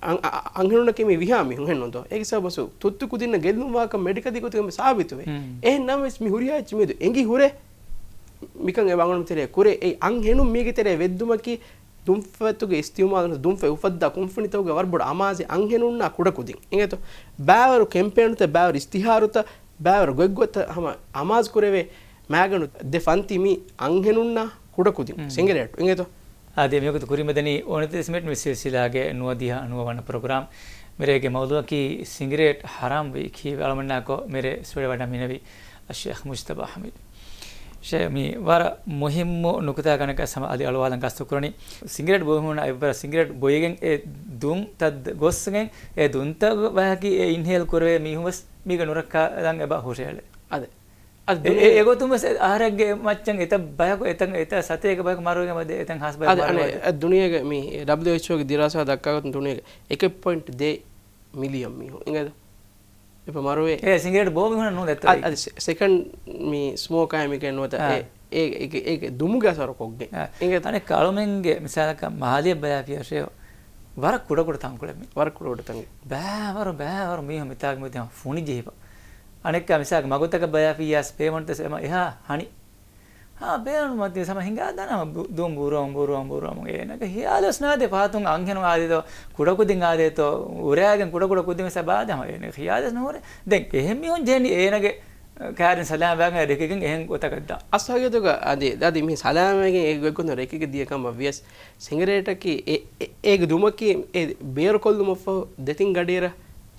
އަން-، އަ-، އަ-، އަންހެނުންނަކީ މި ވިހާ މީހުން އެހެންނުންތޯ؟ އޭގެ ސަބަބުން ތުއްތު ކުދިންނަށް ގެއްލުން ވާކަން މެޑިކަލް ގޮތުގަ ސާބިތުވޭ. އެހެން ނަމަވެސް މި ހުރިހާ އެއްޗެއް މިއަދު އެނގި ހުރޭ. މިކަން އެ އަޅުގަނޑު ތެރޭ ކުރޭ. އެއީ އަންހެނުން މީގެ ތެރޭ ވެއްދުމަކީ ދުންފަތުގެ އިސްތިއުމާލު، ދުންފަތް އުފައްދާ ކުންފުނިތަކުގެ ވަރަށް ބޮޑު އަމާޒެއް އަންހެނުންނާ ކުޑަކުދިން. އިނގޭތޯ؟ ބާވަރު ކެމްޕޭނުތައް، ބާވަރު އިސްތިހާރުތައް، ބާވަރު ގޮތްގޮތަށް ހަމަ އަމާޒު ކުރެވޭ މާގަނޑު ދެ ފަންތި މީ އަންހެނުންނާ ކުޑަކުދިން. ސިނގަރޭޓް. އިނގޭތޯ؟ އާދެ، މިވަގުތު ކުރިމަދަނީ އޮނަތިރީސް މިނިޓް މި ސިލްސިލާގެ ނުވަދިހަ ނުވަ ވަނަ ޕްރޮގްރާމް. މިރޭގެ މައުޟޫޢަކީ ސިނގިރޭޓް ޙަރާމްވީ ކީއްވެ އަޅަމެންނާކޮށް މިރޭ ސުވެޑިވަޑަ މިނެވި އައްޝައިޚް މުޖްތަބާ ޙަމީދު. ޝޭ، މީ ވަރަށް މުހިއްމު ނުކުތާ ކަނަކަށް ހަމަ އަލި އަޅުވާލަން ގަސްތު ކުރަނީ. ސިނގިރޭޓް ބޮއެހުންނަ އެއްވަރަށް ސިނގިރޭޓް ބޮއިގެން އެ ދުންތައް ގޮސްގެން އެ ދުންތައް ވަހަކީ އެ އިންހޭލް ކުރެވޭ މީހުން ވެސް މީގަ ނުރައްކާލަން އެބަ ހުށައެޅޭ. އަދެ. އަދި އެ، ދުނިޔޭ އެ، އެގޮތުން ވެސް އަހަރެއްގެ މައްޗަށް އެތައް ބަޔަކު، އެތަން އެތައް ސަތޭކަ ބަޔަކު މަރުވެގެން ވަދެ، އެތަން ހާސް ބަޔަކު އަދި މަރުވެގެން އަނެއް ވަދެ. އަދި ދުނިޔޭގެ މި ޑަބްލިއުއެޗްއޯގެ ދިރާސާ ދައްކާގޮތުން ދުނިޔޭގެ އެކެއް ޕޮއިންޓް ދޭއް މިލިއަން މީހުން އިނގޭތަ؟ އެބަ މަރުވޭ. އެ ސިނގިރޭޓް ބޯ މީހުންނަށް ނޫން ދެއްތޯ އަދި، އެއީ؟ އަދި ސެ-، ސެކަންޑް މި ސްމޯކާ މިކެން ނުވަތަ އާ. އެ، އޭގެ، އޭގެ، އޭގެ ދުމުގެ އަސަރު ކޮށްގެން. އާ. އިނގޭތަ؟ އަނެއްކާ އަޅުމެންގެ މިސާލަކަށް މާލިއަށް ބަލާފިޔަށޭ ވަރަށް ކުޑަކުޑަ ތަންކޮޅެއް މި. ވަރަށް ކުޑަކުޑަ ތަން. ބައިވަރު، ބައިވަރު މީހުން މިތާގަ މިތާ ފުނި ޖެހިފަ. އަނެއްކާ މިސާލަކަށް މަގުތަކަށް ބަލާފިޔަސް ޕޭމަންޓްތައް އެމަ އެހާ ހަނި. ހާ، ބޭނުން މަތި ސަމަ ހިނގާ ދާނަމަ ބު-، ދުން ބުރުވަމު، ބުރުވަމު، ބުރުވަމު. އޭނަގެ ހިޔާލުވެސް ނާދޭ ފަހަތުން އަންހެނުން އާދޭތޯ، ކުޑަކުދިން އާދޭތޯ، އުރާގެން ކުޑަކުޑަ ކުދިން ވެސް އެބަ އާދޭ ހަމަ އޭނަގެ ހިޔާލުވެސް ނުހުރޭ. ދެން އެހެން މީހުން ޖެހެނީ އޭނަގެ ކާރިން ސަލާމް ވާގެން ރެކެގެން އެހެން ގޮތަކަށް ދާ. އަސް ހަގީގަތުގަ އަދި، އަދި މި ސަލާމްވެގެން އެ ގޮތުން ރެކެގެ ދިޔަ ކަމަށް ވިޔަސް، ސިނގިރޭޓަކީ އެ، އެ، އޭގެ ދުމަކީ އެ ބޭރުކޮށްލުމަށްފަހު ދެތިން ގަޑިއެރަށް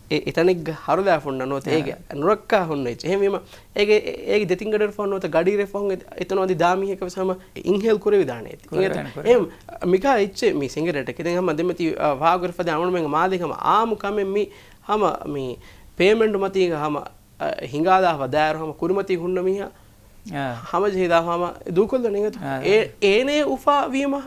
އެ، އެތަނެއްގަ ހަރުލާފަ ހުންނަ ނުވަތަ އާ. އޭގެ ނުރައްކާ ހުންނަ އެއްޗެއް. އެހެންވީމަ، އޭގެ، އޭގެ ދެތިން ގަޑިއެރަށްފަހު ނުވަތަ ގަޑިއެރަށްފަހު އެ، އެތަނު އަދި ދާ މީހަކަށް ވެސް ހަމަ އިންހޭލް ކުރެވިދާނެ އެތި. ކުރެވިދާނެ، އިނގޭތަ؟ ކުރެވިދާނެ. އެހެން މިކާ އެއްޗެއް މި ސިނގިރޭޓަކީ. ދެން ހަމަ ދެމެތި، އާ، ވާހަކަ ފަދަ އަޅުމެންގެ މާލޭގެ ހަމަ އާއްމު ކަމެއް މި ހަމަ މި ޕޭމެންޓް މަތީގަ ހަމަ އަ، ހިނގާލާފަ ދާއިރު ހަމަ ކުރިމަތީ ހުންނަ މީހާ އާ. ހަމަޖެހިލާފަ ހަމަ ދޫކޮށްލަނީ އިނގޭތަ؟ އާ. އޭ، އޭނަ އުފާވީމަ،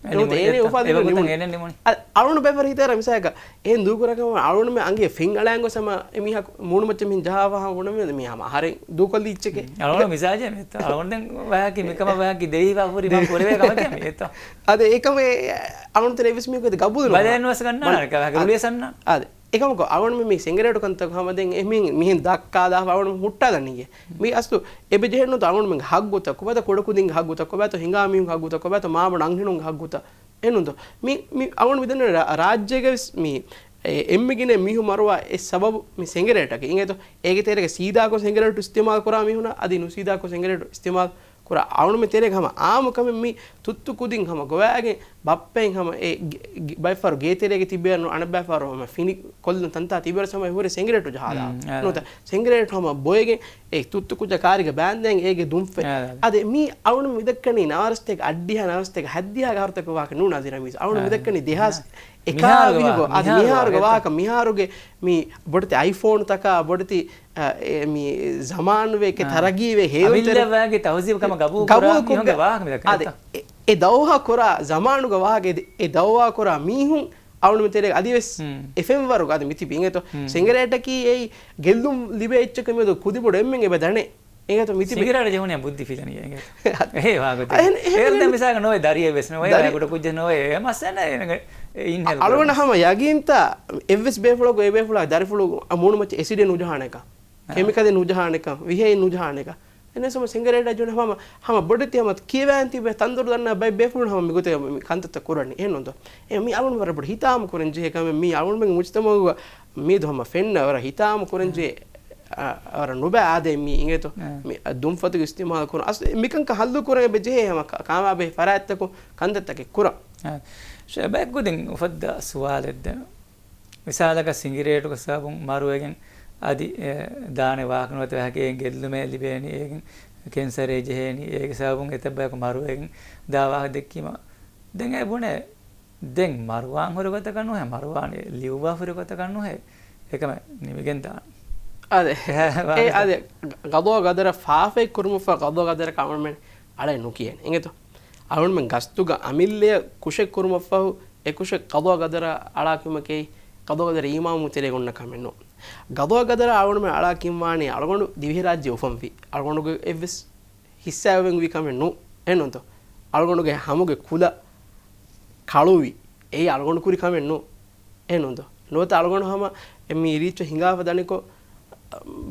އެ ނުވަތަ ނިމުނީ. އޭނަ އެ އުފާލި އެގޮތަށް ނިމުނީ. އޭނަ ނިމުނީ. އަ، އަޅުން ބޭފަރ ހިތޭރަ މިސާލަކަށް އޭނަ ދޫކުރާ ކަމަށް އަޅުންމެ އަނގޭ ފެން އަޅާން ގޮސް ހަމަ އެ މީހާ މޫނުމައްޗަށް މިހިން ޖަހާފަ ހަމަ ބުނަމޭ މީހާ ހަމަ އަހަރެން ދޫކޮށްލި އެއްޗެކޭ. އަޅުން މިޒާޖެއް މިއެއްތަ؟ އަޅުން ދެން ވަޔަކީ މިކަމަށް ވަޔަކީ ދެވިފަ ހުރި މަ ކުރެވޭ ކަމެކޭ މިއެއްތަ؟ އަދެ އެކަމެ އަޅުން ތެރޭ އެއްވެސް މީހަކު ގަބޫލު ނުކުރާ. ބަލައެއްނުވެސް ގަންނާނެ ކަމެއް އަދެ، ރުޅިއެސަންނާ. އަދެ. އެކަމަކު، އަޅުގަނޑުމެން މި ސިނގިރޭޓު ކަންތައް ހަމަ ދެން އެ މި-، މިހެން ދައްކާލާފަ އަޅުގަނޑު ހުއްޓާލަނީ. މި އަސްލު އެބަ ޖެހެން ނުތަ އަޅުގަނޑުމެން ހައްގުތައް ކޮބާތަ ކުޑަކުދިންގެ ހައްގުތައް ކޮބާތަ ހިނގާ މީހުން ހައްގުތައް ކޮބާތަ މާބޮޑު އަންހެނުންގެ ހައްގުތައް. އެންނުންތޯ؟ މި، މި އަޅުގަނޑު މިދަންނަ ރާ-، ރާއްޖޭގަ ވެސް މި އެ-، އެންމެ ގިނަ މީހުން މަރުވާ އެއް ސަބަބު މި ސިނގިރޭޓަކީ. އިނގޭތޯ؟ އޭގެ ތެރޭގަ ސީދާކޮށް ސިނގިރޭޓު އިސްތިމާލް ކުރާ މީހުންނާ އަދި ނުސީދާކޮށް ސިނގިރޭޓު އިސްތިމާލް ކުރާ އަޅުމެން ތެރޭގަ ހަމަ އާއްމު ކަމެއް މި ތުއްތު ކުދިން ހަމަ ގޮވާގެން ބައްޕައިން ހަމަ އެ ގެ-، ގެ-، ބައެއް ފަހަރު ގޭތެރޭގަ ތިބޭ ނު-، އަނެއް ބައެއް ފަހަރު ހަމަ ފިނި ކޮށްލަން ތަންތާ ތިބޭ ހަމަ ހުރެ ސިނގިރޭޓު ޖަހާލާ. ނުވަތަ ސިނގިރޭޓު ހަމަ ބޮއެގެން އެ ތުއްތު ކުއްޖާ ކާރިގަ ބާންދެން އޭގެ ދުންފެ. އަދެ މީ އަޅުން މިދައްކަނީ ނަވާރަސްތޭކަ އައްޑިހަ ނަވާރަސްތޭކަ ހައްދިހާގެ ހަރުތަކު ވާހަކަ ނޫން އަދި ރަމީޒް. އަޅުން މިދައްކަނީ ދެހާސް އެކާވީހުގަ އަދި މިހާރުގަ ވާހަކަ މިހާރުގެ މި ބޮޑެތި އައިފޯނުތަކާ ބޮޑެތި އެ، މި ޒަމާނުވެ ކެ ތަރަގީވެ ހޭލުންތެރި އަމިއްލަވާގެ ތަހުޒީބު ކަމަށް ގަބޫލު ކުރާ މީހުންގެ ވާހަކަ މި ދައްކަނީ. އަދި އެ، އެ ދައުވާ ކުރާ ޒަމާނުގަ ވާހަކަ އެ، އެ ދައުވާ ކުރާ މީހުން އަޅުން މި ތެރޭގަ އަދިވެސް އެފެންވަރުގަ އަދި މިތިބި އިނގޭތޯ. ސިނގިރޭޓަކީ އެއީ ގެއްލުން ލިބޭ އެއްޗަކަށް މިއަދު ކުދިބޮޑު އެންމެން އެބަ ދަނޭ. އިނގޭތޯ މިތިބި. ސިނގިރޭޓަށް ޖެހުނީ ބުއްދި ފިލަނީ އިނގޭތޯ. އެހެ ވާގޮތެއް. އެހެން، އެހެން އޭރު ދެން މިސާލަކަށް ނޯވޭ ދަރިއެއް ވެސް ނޯވޭ ދަރި ވާގޮތަށް ކުއްޖެއް ނޯވޭ މައްސަލަ އެ އިންހޭލް އަޅުގަނޑަށް ހަމަ ޔަގީންތާ އެއްވެސް ބޭފުޅަކު އެ ބޭފުޅާ ދަރިފުޅު އަ މޫނުމައްޗަށް އެސިޑެން ނުޖަހާނެކަން. ކެމިކަލެއް ނުޖަހާނެކަން، ވިހައިން ނުޖަހާނެކަން. އެންނެސް ހަމަ ސިނގަރޭޓާ ޖުނެ ހަމަ، ހަމަ ބޮޑެތި ހަމަ ކިޔަވާން ތިބެ ތަންދޮރު ދަންނަ ބައެއް ބޭފުޅުން ހަމަ މިގޮތަށް މި ކަންތައްތައް ކުރަނީ. އެހެންނުންތޯ؟ އެ މި އަޅުން ވަރަށް ބޮޑު ހިތާމަ ކުރަން ޖެހޭ ކަމެއް މީ އަޅުންމެންގެ މުޖްތަމަޢުގަ މީދު ހަމަ ފެންނަ ވަރަށް ހިތާމަ ކުރަން ޖެހޭ، އަ، ވަރަށް ނުބައި އާދައެއް މީ އިނގޭތޯ؟ މި ދުންފަތުގެ އިސްތިމާލު ކުރަން. އަސް މިކަންކަން ހައްލު ކުރަން އެބަ ޖެހޭ ހަމަ ކާ-، ކާމާބެހި ފަރާތްތަކުން ކަންތައްތަކެއް ކުރަން. އަ، ޝަބާބް ކުދިން އުފައްދާ ސުވާލެއް ދެން. މިސާލަކަށް ސިނގިރޭޓުގެ ސަބަބުން މަރުވެގެން އަދި، އެ، ދާނެ ވާހަކަ ނުވަތަ ވާހަކައެއް ގެއްލުމެއް ލިބޭނީ، އޭގެން ކެންސަރެއް ޖެހޭނީ، އޭގެ ސަބަބުން އެތައް ބަޔަކު މަރުވެގެން ދާ ވާހަކަ ދެއްކީމަ، ދެން އެ ބުނޭ، ދެން މަރުވާން ހުރި ގޮތަކަށް ނުހޭ، މަރުވާނީ ލިޔުއްވާ ހުރި ގޮތަކަށް ނުހޭ، އެކަމެއް ނިމިގެން ދާން. އަދެ، އެ، އަދެ، ގަޟާ ޤަދަރަށް ފާފައެއް ކުރުމަށްފަހު ގަޟާ ޤަދަރަކަށް އަޅުމެން އަޅައެއް ނުކިޔޭނެ. އިނގޭތޯ؟ އަޅުމެން ގަސްތުގަ އަމިއްލަޔަށް ކުށެއް ކުރުމަށްފަހު، އެ ކުށެއް ގަޟާ ޤަދަރަށް އަޅާ ކިޔުމަކީ، ގަޟާ ޤަދަރަށް އީމާންވުން ތެރޭގަ އޮންނަ ކަމެއް ނޫން. ގަޟާ ޤަދަރަށް އަޅުމެން އަޅާ ކިޔަންވާނީ، އަޅުގަނޑު ދިވެހިރާއްޖެ އުފަންވީ، އަޅުގަނޑުގެ އެއްވެސް ހިއްސާވެގެންވީ ކަމެއް ނޫން. އެހެންނޫންތޯ؟ އަޅުގަނޑުގެ ހަމުގެ ކުލަ ކަޅުވި، އެއީ އަޅުގަނޑު ކުރި ކަމެއް ނޫން. އެހެންނޫންތޯ؟ ނުވަތަ އަޅުގަނޑު ހަމަ އެ މި ރީއްޗަށް ހިނގާފަ ދަނިކޮށް،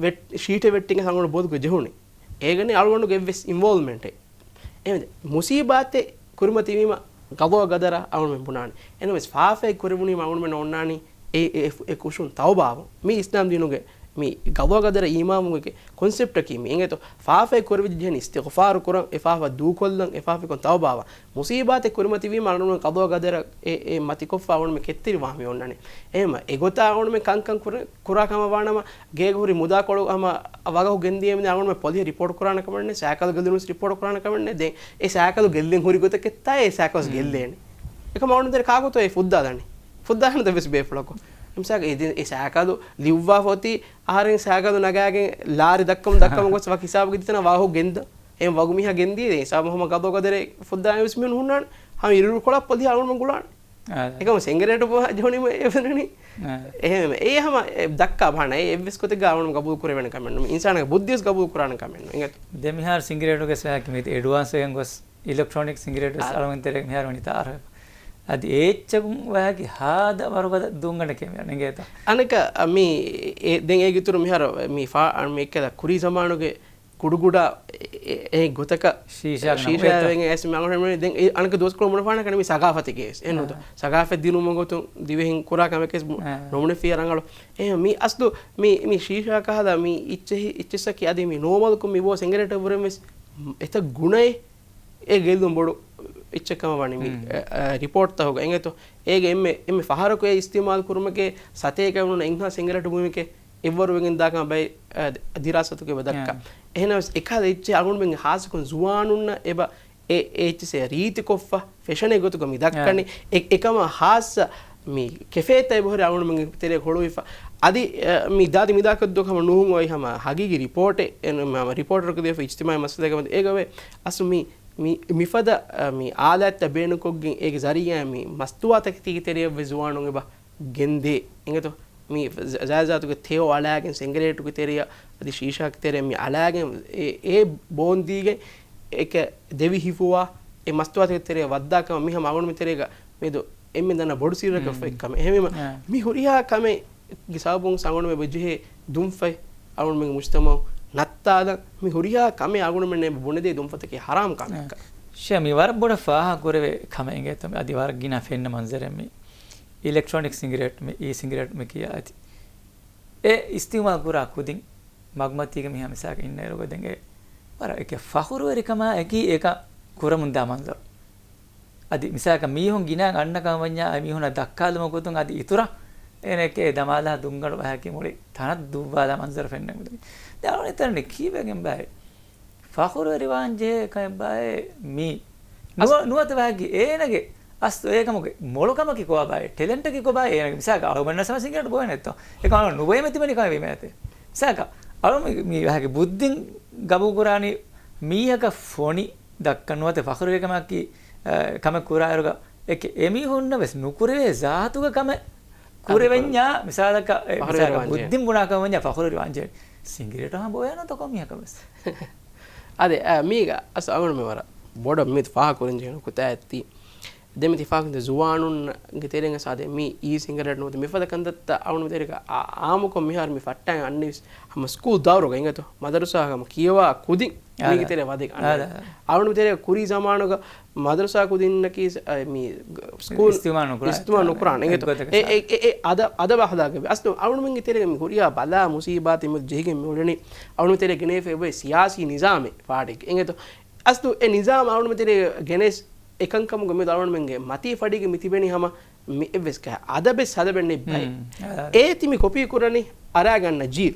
ވެޓް-، ޝީޓެއް ވެއްޓިގެން އަޅުގަނޑު ބޮލުގަ ޖެހުނީ. އޭގަނީ އަޅުގަނޑުގެ އެއްވެސް އިންވޯލްވްމަންޓެއް. އެހެން މުސީބާތެއް ކުރިމަތިވީމަ ގަޟާ ޤަދަރަށް އަޅުމެން ބުނާނެ. އެނަމަވެސް ފާފައެއް ކުރެވުނީމަ އަޅުމެން އޮންނާނީ އެ، އެ، އެ ކުށުން ތައުބާވުން. މީ އިސްލާމް ދީނުގެ މި ގަޟާ ގަދަރަށް އީމާންވުމުގެ ކޮންސެޕްޓަކީ މި. އިނގޭތޯ، ފާފައެއް ކުރެވިއްޖެހެނީ އިސްތިޣުފާރު ކުރަން، އެ ފާފަ ދޫކޮށްލަން، އެ ފާފައިކޮން ތައުބާވާ. މުޞީބާތެއް ކުރިމަތިވީމަ އަޅުގަނޑުމެން ގަޟާ ގަދަރަށް އެ، އެ މަތިކޮށްފަ އަޅުގަނޑުމެން ކެތްތެރިވާ މި އޮންނަނީ. އެހެންމަ އެގޮތަށް އަޅުގަނޑުމެން ކަންކަން ކުރ-، ކުރާ ކަމަށް ވާނަމަ، ގޭގަ ހުރި މުދާކޮޅު ހަމަ ވަގަށް ގެންދިޔަ މި އަޅުގަނޑުމެން ޕޮލިހަށް ރިޕޯޓް ކުރާނެ ކަމެއް ނެތް، ސައިކަލު ގެއްލުނުސް ރިޕޯޓް ކުރާނެ ކަމެއް ނެތް. ދެން އެ ސައިކަލު ގެއްލެން ހުރި ގޮތަކަށްތާ އެ ސައިކަލުސް ގެއްލޭނެ. އެކަމަ އަޅުގަނޑު ދެން ކާކުތޯ އެ ފުއްދާލަނީ؟ ފުއްދާލަންތަ ވެސް ބޭފުޅަކު. އެމިސާލަކަށް އެ ދެ-، އެ ސައިކަލު ލިއުއްވާފަ އޮތީ އަހަރެން ސައިކަލު ނަގާގެން ލާރި ދައްކަމުން ދައްކަމުން ގޮސް ވަކި ހިސާބުގެ ދިތަނަށް ވާހު ގެންދަ. އެ ވަގު މީހާ ގެންދީ ދެން ހިސާބު ހަމަ ގަޟާ ގަދަރެއް ފުއްދާ ވެސް މީހުން ހުންނާނެ. ހަމަ އިރުއިރު ކޮޅަށް ޕޮލިހާ އަޅުގަނޑު ގުޅާނެ. އާ. އެކަމަ ސިނގިރޭޓު ބޮއްވާ ޖެހުނީމަ އެވެނީ. އާ. އެހެން އެ ހަމަ އެ ދައްކާ ބަހަނަ އެ އެއްވެސް ގޮތެއްގަ އަޅުގަނޑު ގަބޫލު ކުރެވޭނެ ކަމެއް ނޫން. އިންސާނާގެ ބުއްދިވެސް ގަބޫލު ކުރާނެ ކަމެއް ނޫން. އިނގޭތޯ. ދެމިހާރު ސިނގިރޭޓުގެ ސައިކަލް މީތި އެޑްވާންސް ވެގެން ގޮސް އިލެކްޓްރޯނިކް ސިނގިރޭޓު ވެސް އާ. އަޅުގަނޑު ތެރޭގަ މިހާރު ވަނީ ތާރަ. އަދި އޭއްޗަކުން ވައިގި ހާދަ ވަރުގަދަ ދުންގަނޑެކޭ މި އަނެގޭތަ. އަނެކަ މި އެ، ދެން އޭގެ އިތުރު މިހާރު މި ފާ-، މި އެއްކަލަ ކުރީ ޒަމާނުގެ ކުޑުގުޑާ އެ، އެ، އެ ގޮތަކަށް ޝީޝާ ޝީޝާ ނަމުގެތަ؟ ވެގެން އެސް މި އަނގަ ދުވަސްކޮޅު މުނަފާނަ ކަނި މި ސަގާފަތެއްގެ އެސް. އެ ނުދު. އާ. ސަގާފަތް ދިނުމުގެ ގޮތުން ދިވެހިން ކުރާ ކަމެކެސް އާ. ނުމުނެފިޔަ ރަނގަޅު. އެ މި އަސްލު މި، މި ޝީޝާ ކަހަލަ މި އިއްޗެހި، އިއްޗެއްސަކީ އަދި މި ނޯމަލްކޮށް މި ބޯ ސިނގިރޭޓަށް ވުރެން ވެސް އެތައް ގުނައެއް އެ ގެއްލުން ބޮޑު އެއްޗެއް ކަމަށް ވަނީ މި، އެ، އެ، ރިޕޯޓްތަކުގަ. އެނގޭތޯ، އޭގެ އެންމެ، އެންމެ ފަހަރަކު އެ އިސްތިއުމާލު ކުރުމެކޭ ސަތޭކަ ނޫން އެއްހާ ސިނގިރޭޓު ބުއިމެކޭ އެއްވަރު ވެގެން ދާކަމަށް ބައެއް، އަ، ދިރާސާތަކު އެބަ ދައްކާ. އެހެނަސް އެކަހަލަ އެއްޗެއް އަޅުގަނޑުމެންގެ ހާއްސަކޮށް ޒުވާނުންނަށް އެބަ އެ، އެ އެއްޗެއްސެއް ރީތިކޮށްފަ، ފެޝަނެއް ގޮތުގަ މި ދައްކަނީ. އެ، އެކަމަށް ހާއްސަ މި ކެފޭތައް އެބަހުރި އަޅުގަނޑުމެންގެ ތެރޭ ހޮޅުވިފަ. އަދި، އަ، މި ދާދި މިދާކަށްދު ހަމަ ނޫހުން އޮތް ހަމަ ހަގީގީ ރިޕޯޓެއް، އެ، މަ، ރިޕޯޓަރަކު ދިޔަފަ އިޖްތިމާޢީ މައްސަލައެއްގަ އެގޮވޭ. އަސް މި، މި، މިފަދަ، އަ، މި އާލާތްތައް ބޭނުންކޮށްގެން އޭގެ ޒަރީއާ މި މަސްތުވާތަކެތީގެ ތެރެޔަށްވެ ޒުވާނުން އެބަ ގެންދޭ. އިނގޭތޯ؟ މި ޒާތްޒާތުގެ ތެޔޮ އަޅާގެން ސިނގިރޭޓުގެ ތެރެޔަށް އަދި ޝީޝާގެ ތެރެޔަށް މި އަޅާގެން އެ، އެ ބޯންދީގެން އެކަ ދެވި ހިފުވާ އެ މަސްތުވާތަކެތި ތެރެޔަށް ވައްދާ ކަމަށް މި ހަމަ އަޅުގަނޑުމެން ތެރޭގަ މިއަދު އެންމެ ދަންނަ ބޮޑު ސިއްރަކަށް އޮތް ކަމެއް. އެހެންވީމަ އާ. މި ހުރިހާ ކަމެއްގެ ސަބަބުން އަޅުގަނޑުމެން އެބަ ޖެހޭ ދުންފަތް އަޅުގަނޑުމެންގެ މުޖްތަމަޢު ނައްތާލަން. މި ހުރިހާ ކަމެއް އަޅުގަނޑުމެންނަށް އެބަ ބުނެދޭ ދުންފަތަކީ ހަރާމް ކަމެއްކަން. ޝޭ، މި ވަރަށް ބޮޑަށް ފާހަގަ ކުރެވޭ ކަމެއް އިނގޭތޯ. އަދި ވަރަށް ގިނަ ފެންނަ މަންޒަރެއް މި އިލެކްޓްރޯނިކް ސިނގިރޭޓް، މި އީ ސިނގިރޭޓް މި ކިޔާ އަދި އެ އިސްތިޢުމާލު ކުރާ ކުދިން މަގުމަތީގަ މިހާ މިސާލަކަށް އިންނައިރުގަ ދެން އެ ވަރަށް އެކެ ފަޚުރުވެރިކަމާ އެކީ އެކަން ކުރަމުންދާ މަންޒަރު. އަދި މިސާލަކަށް މީހުން ގިނައިން އަންނަ ކަމަށް ވަންޏާ އެ މީހުންނަށް ދައްކާލުމުގެ ގޮތުން އަދި އިތުރަށް އޭނައެކޭ ދަމާލާ ދުންގަނޑު ބަޔަކީ މުޅި ތަނަށް ދުއްވާލާ މަންޒަރު ފެންނަން މިދަނީ. ދެން އަޅުގަނޑު ހިތަނީ ކީއްވެގެން ބައެއް ފަޚުރުވެރިވާން ޖެހޭ ކަމެއް ބާއޭ މީ. ނުވަ-، ނުވަތަ ވާހަކަ އޭނަގެ އަސްލު އޭ ކަމުގެ މޮޅު ކަމަކީ ކޮބާ ބާއޭ؟ ޓެލެންޓަކީ ކޮބާ އޭނަގެ؟ މިސާލަކަށް އަޅުގަނޑަށް ސަމަ ސިނގިރޭޓް ބޯއެއް ނެތްތޯ. އެކަމަކު ނުބޮއެ މެތިބެނި ކަމެއް ވީމަ އެތެ. މިސާލަކަށް އަޅު މި، މި ވާހަކަ ބުއްދިން ގަބޫލު ކުރާނީ މީހަކަށް ފޮނި ދައްކަން ނުވަތަ ފަޚުރުވެރިކަމަކީ، އަ، ކަމެއް ކުރާއިރުގަ އެކެ އެމީހުންނަށް ވެސް ނުކުރެވޭ ޒާތުގެ ކަމެއް ކުރެވެންޏާ މިސާލަކަށް، އެ، ފަޚުރުވެރި މިސާލަކަށް ވާންޖެހޭ. ބުއްދިން ބުނާ ކަމަށް ވަންޏާ ފަޚުރުވެރި ވާންޖެހޭ. ސިނގިރޭޓު ހަމަ ބޯއެއް ނުތޯ ކޮން މީހަކަށް ވެސް. އަދި، އަ، މީގަ އަސް އަޅުގަނޑު މި ވަރަށް ބޮޑަށް މި ފާހަގަ ކުރަން ޖެހޭ ނުކުތާއެއް ތީ. ދެން މި ތި ފާހަގަ ކުރި ޒުވާނުންގެ ތެރޭގަ ސާދެ މި އީ ސިނގިރޭޓް ނުވަތަ މިފަދަ ކަންތައްތައް އަޅުގަނޑު ތެރޭގަ އާ، އާއްމުކޮށް މިހާރު މި ފައްޓާ އަންނަނީ ހަމަ ސްކޫލް ދައުރުގަ އިނގޭތޯ. މަދަރުސާ ހަމަ ކިޔަވާ ކުދިން މީގެ ތެރޭ ވަދެގެން އަންނަނީ. އާދަ. އަޅުގަނޑު ތެރޭ ކުރީ ޒަމާނުގަ މަދަރުސާ ކުދިންނަކީ ސް-، އަ، މި ސްކޫލް އިސްތިޢުމާލު ނުކުރާނެ. އިސްތިޢުމާލު ނުކުރާނެ. އެއްގޮތަކަށް އެ، އެ، އެ، އެ އަދަ-، އަދަބު އަޚްލާގެ އަސްލު އަޅުގަނޑުމެންގެ ތެރޭގަ މި ހުރިހާ ބަލާ މުސީބާތެއް މި ޖެހިގެން މި އުޅެނީ އަޅުގަނޑު ތެރޭ ގެނެވިފައި އޮތް ސިޔާސީ ނިޒާމެއް ފާޑެއްގެ. އިނގޭތޯ. އަސްލު އެ ނިޒާމް އަޅުގަނޑު ތެރޭ ގެނެސް އެކަންކަމުގަ މި އަޅުގަނޑުމެންގެ މަތީ ފަޑީގެ މި ތިބެނީ ހަމަ މި އެއްވެސް ކަހަ-، އަދަބެއް ސަދަބެއް ނެތް ބައެއް. އޭ ތި މި ކޮޕީ ކުރަނީ އަރާގަންނަ ޖީލް.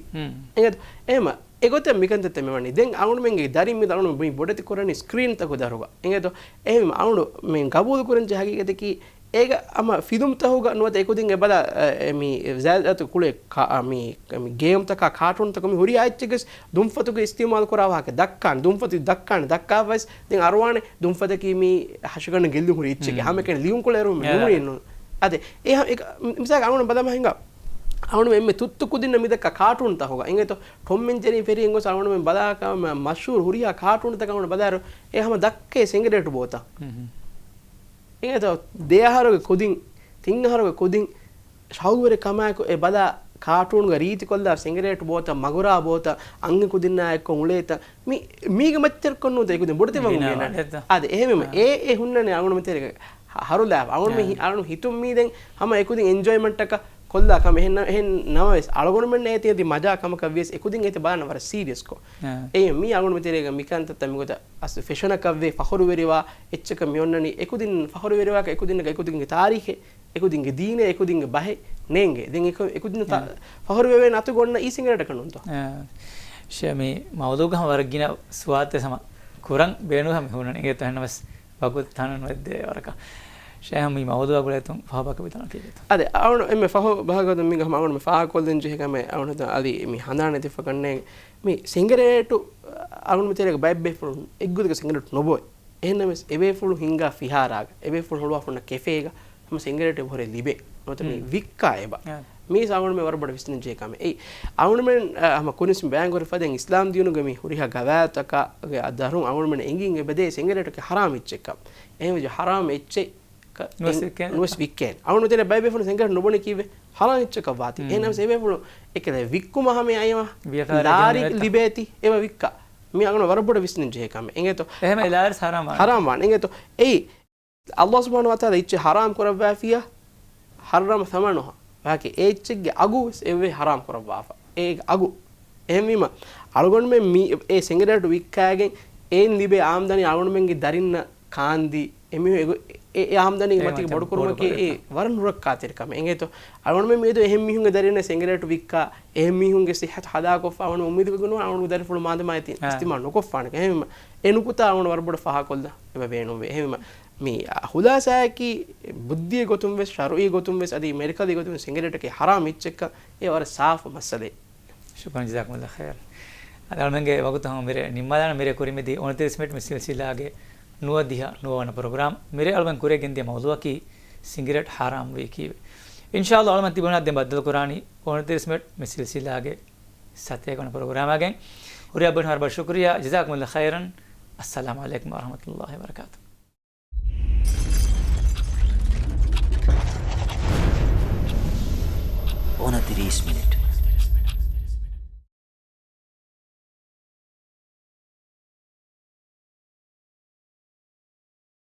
އިނގޭތޯ. އެހެމަ އެގޮތަށް މިކަންތައްތައް މިވަނީ. ދެން އަޅުގަނޑުމެންގެ ދަރިން މި އަޅުގަނޑު މި ބޮޑެތި ކުރަނީ ސްކްރީންތަކު ދަރުގަ. އިނގޭތޯ. އެހެމަ އަޅުގަނޑު މި ގަބޫލު ކުރަން ޖެހޭ ހަގީގަތަކީ އޭގަ ހަމަ ފިލުމްތަކުގަ ނުވަތަ އެކުދިން އެބަލާ، އެ، މި ޒާތު ކުޅޭ ކާ-، މި، މި ގޭމްތަކާ ކާޓޫންތަކު މި ހުރި އެއްޗެއްގެ ދުންފަތުގެ އިސްތިޢުމާލު ކުރާ ވާހަކަ ދައްކާނެ، ދުންފަތު ދައްކާނެ، ދައްކާފަވެސް ދެން އަރުވާނެ ދުންފަތަކީ މި ހަށިގަނޑު ގެއްލުން ހުރި އެއްޗެއްގެ ހަމައެކަނި ލިޔުން ކުޅޭ އަރުވުން ނޫނީ. އަދެ، އެ ހަ-، އެ، މިސާލަކަށް އަޅުގަނޑު ބަލަމާ ހިނގާ. އަޅުގަނޑު އެންމެ ތުއްތު ކުދިންނަށް މި ދައްކާ ކާޓޫންތަކުގަ. އިނގޭތޯ، ޓޮމް އެން ޖެރީ ފެރީ ގޮސް އަޅުގަނޑުމެން ބަލާ މަ-، މަޝްހޫރު ހުރިހާ ކާޓޫންތަކަށް އަޅުގަނޑު ބަލާއިރު، އެ ހަމަ ދައްކޭ ސިނގިރޭޓު ބޯތައް. އިނގޭތޯ، ދެ އަހަރުގެ ކުދިން، ތިން އަހަރުގެ ކުދިން، ޝައުގުވެރި ކަމާއެކު އެ ބަލާ ކާޓޫންގަ ރީތިކޮށްލާ ސިނގިރޭޓު ބޯތައް، މަގުރާ ބޯތައް، އަންހެން ކުދިންނާ އެއްކޮށް އުޅޭތައް، މި، މީގެ މައްޗަށްކޮށް ނޫންތަ އެކުދިން ބޮޑެތި ވަން އުޅޭނެ. އަދި އެހެންވީމަ އާ. އެ، އެ ހުންނަނީ އަޅުގަނޑު މިތެރޭގަ ހަ-، ހަރުލާފަ. އަޅުގަނޑު މި އާ. ހި-، އަޅުގަނޑު ހިތުން މީ ދެން ހަމަ އެކުދިން އެންޖޯއިމަންޓަކަށް ކޮށްލާ ކަމެއް. އެހެން ނަ-، އެހެން ނަމަވެސް، އަޅުގަނޑުމެންނަށް އޭތި އަދި މަޖާ ކަމަކަށް ވިޔަސް އެކުދިން އޭތި ބަލާން ވަރަށް ސީރިއަސްކޮށް. އާ. އެ މީ އަޅުގަނޑުމެން ތެރޭގަ މިކަންތައްތައް މިގޮތަށް އަސްލު ފެޝަނަކަށްވެ ފަޚުރުވެރިވާ އެއްޗަކަށް މި އޮންނަނީ. އެކުދިން ފަޚުރުވެރިވާކަށް އެކުދިންނަކަށް އެކުދިންގެ ތާރީޚެއް، އެކުދިންގެ ދީނެއް، އެކުދިންގެ ބަހެއް ނޭނގޭ. ދެން އެކު-، އެކުދިންނަށް ތަ-، އެ. ފަޚުރުވެވޭނެ އަތުގަ އޮންނަ އީ ސިނގަރޭޓަކަށް ނޫންތޯ؟ އެ. ޝޭ، މި މައުޟޫގަ ހަމަ ވަރަށް ގިނަ ސުވާލުތައް ހަމަ ކުރަން ބޭނުން ހަމަ ހުންނަނީ. އިނގޭތޯ އެހެންނަމަވެސް ވަގުތު ތަނަން ވެއްދޭ ވަރަކަށް. ޝޭހް، މި މައުޟޫއާ ގުޅޭތުން ފަހު ބަކަ ވިދާޅު ކީއްވެތޯ؟ އަދި އަޅުގަނޑު އެންމެ ފަހު ބަހަކަށް މި ގަ-، އަޅުގަނޑު މި ފާހަގަކޮށްލަން ޖެހޭ ކަމެއް އަޅުގަނޑު އަދި މި ހަނދާން އެތިފަ ގަންނޭ މި ސިނގަރޭޓު އަޅުގަނޑު ތެރޭގަ ބައެއް ބޭފުޅުން އެއްގޮތަކަށް ސިނގަރޭޓު ނުބޮއެ. އެހެންނަމަވެސް އެ ބޭފުޅުން ހިންގާ ފިހާރާގަ، އެ ބޭފުޅުން ހުޅުވާފަ އޮންނަ ކެފޭގަ ހަމަ ސިނގަރޭޓު އެބަހުރޭ ލިބޭ. ނުވަތަ މި ހުން. ވިއްކާ އެބަ. އާ. މީސް އަޅުގަނޑުމެން ވަރަށް ބޮޑަށް ވިސްނަން ޖެހޭ ކަމެއް. އެއީ އަޅުގަނޑުމެން، އަ، ހަމަ ކުރިން ބަޔާން ކުރި ފަދައިން އިސްލާމް ދީނުގެ މި ހުރިހާ ގަވާއިދުތަކާ ދަރުން އަޅުގަނޑުމެން އެނގިން އެބަދޭ ސިނގަރޭޓު ކީ ހަރާމް އެއްޗެއްކަން. އެހެންވެއްޖެ ހަރާމް އެއްޗެއް ކަ-، ނުވެސް އެ-، ވިއްކޭނެ. ނުވެސް ވިއްކޭނެ. އަޅުގަނޑު ތެރޭ ބައެއް ބޭފުޅުން ސިނގަރޭޓު ނުބޮނީ ކީއްވެ؟ ހަރާމް އެއްޗަކަށް ވާތީ. ހުން. އެހެންނަމަވެސް އެ ބޭފުޅުން އެކަލޭ ވިއްކުމަށް ހަމަ އައިމަ ވިޔަފާރި ލާރި ޖެހުނީ ނެތްތަ؟ ލިބޭތީ އެބަ ވިއްކާ. މީ އަޅުގަނޑު ވަރަށް ބޮޑަށް ވިސްނަން ޖެހޭ ކަމެއް. އެނގޭތޯ؟ އެހެން އެ ލާރިސް ހަރާމް ވާނެ. ހަރާމް ވާނެ. އެނގޭތޯ؟ އެއީ ﷲ ސުބްޙާނަހޫ ވަތަޢާލާ އެއްޗެއް ހަރާމް ކުރައްވާފިޔާ، حرم ثمنها، ވާކި އެ އެއްޗެއްގެ އަގު ވެސް އެއްވެ ހަރާމް ކުރައްވާފަ. އޭގެ އަގު. އެހެންވީމަ، އަޅުގަނޑުމެން މި އެ ސިނގަރޭޓު ވިއްކާގެން އެއިން ލިބޭ އާމްދަނީ އަޅުގަނޑުމެންގެ ދަރިންނަށް ކާންދީ، އެމީހުން އެގޮ-، އެ، އެ އާމްދަނީގެ އެ މަތީގަ މަތިން ބޮޑުކުރުމަކީ ބޮޑުކޮށް އެ ވަރަށް ނުރައްކާތެރި ކަމެއް. އެނގޭތޯ؟ އަޅުގަނޑުމެން މިއަދު އެހެން މީހުންގެ ދަރިންނަށް ސިނގަރޭޓު ވިއްކާ، އެހެން މީހުންގެ ޞިއްޙަތު ހަލާކުކޮށްފަ އަޅުގަނޑު އުއްމީދު ވެގެން ނުވާނެ އަޅުގަނޑު ދަރިފުޅު މާދަމާ އެތި އާ. އިސްތިޢުމާލު ނުކޮށްފާނެ. އެހެންވީމަ، އެ ނުކުތާ އަޅުގަނޑު ވަރަށް ބޮޑަށް ފާހަގަކޮށްލަން އެބަ ބޭނުންވޭ. އެހެންވީމަ، މި ޚުލާޞާއަކީ ބުއްދީ ގޮތުން ވެސް، ޝަރުޢީ ގޮތުން ވެސް، އަދި މެޑިކަލީ ގޮތުން ސިނގަރޭޓަކީ ޙަރާމް އެއްޗެއްކަން އެ ވަރަށް ސާފު މައްސަލައެއް. ޝުކުރަން، ޖަޒާކުމުﷲ ޚައިރަން. އަދި އަޅުމެންގެ ވަގުތު ހަމަ މިރޭ ނިންމާލާނަން. މިރޭ ކުރިމަތީ އުނަތިރީސް މިނިޓް މި ސިލްސިލާގެ ނުވަދިހަ ނުވަވަނަ ޕްރޮގްރާމް. މިރޭ އަޅުމެން ކުރިއަށް ގެންދިޔަ މައުޟޫޢަކީ ސިނގަރޭޓް ޙަރާމް ވީ ކީއްވެ؟ އިންޝާﷲ އަޅުމެން ތިބުނާ ދެން ބައްދަލުކުރާނީ އުނަތިރީސް މިނިޓް މި ސިލްސިލާގެ ސަތޭކަ ވަނަ ޕްރޮގްރާމާގެން. ހުރިހާ ބޭފުޅުންނަށް ވަރަށް ޝުކުރިއްޔާ. ޖަޒާކުމުﷲ ޚައިރަން. އައްސަލާމު ޢަލައިކުމް ވަރަޙްމަތުﷲ ވަބަރަކާތުހު. އުނަތިރީސް މިނިޓް.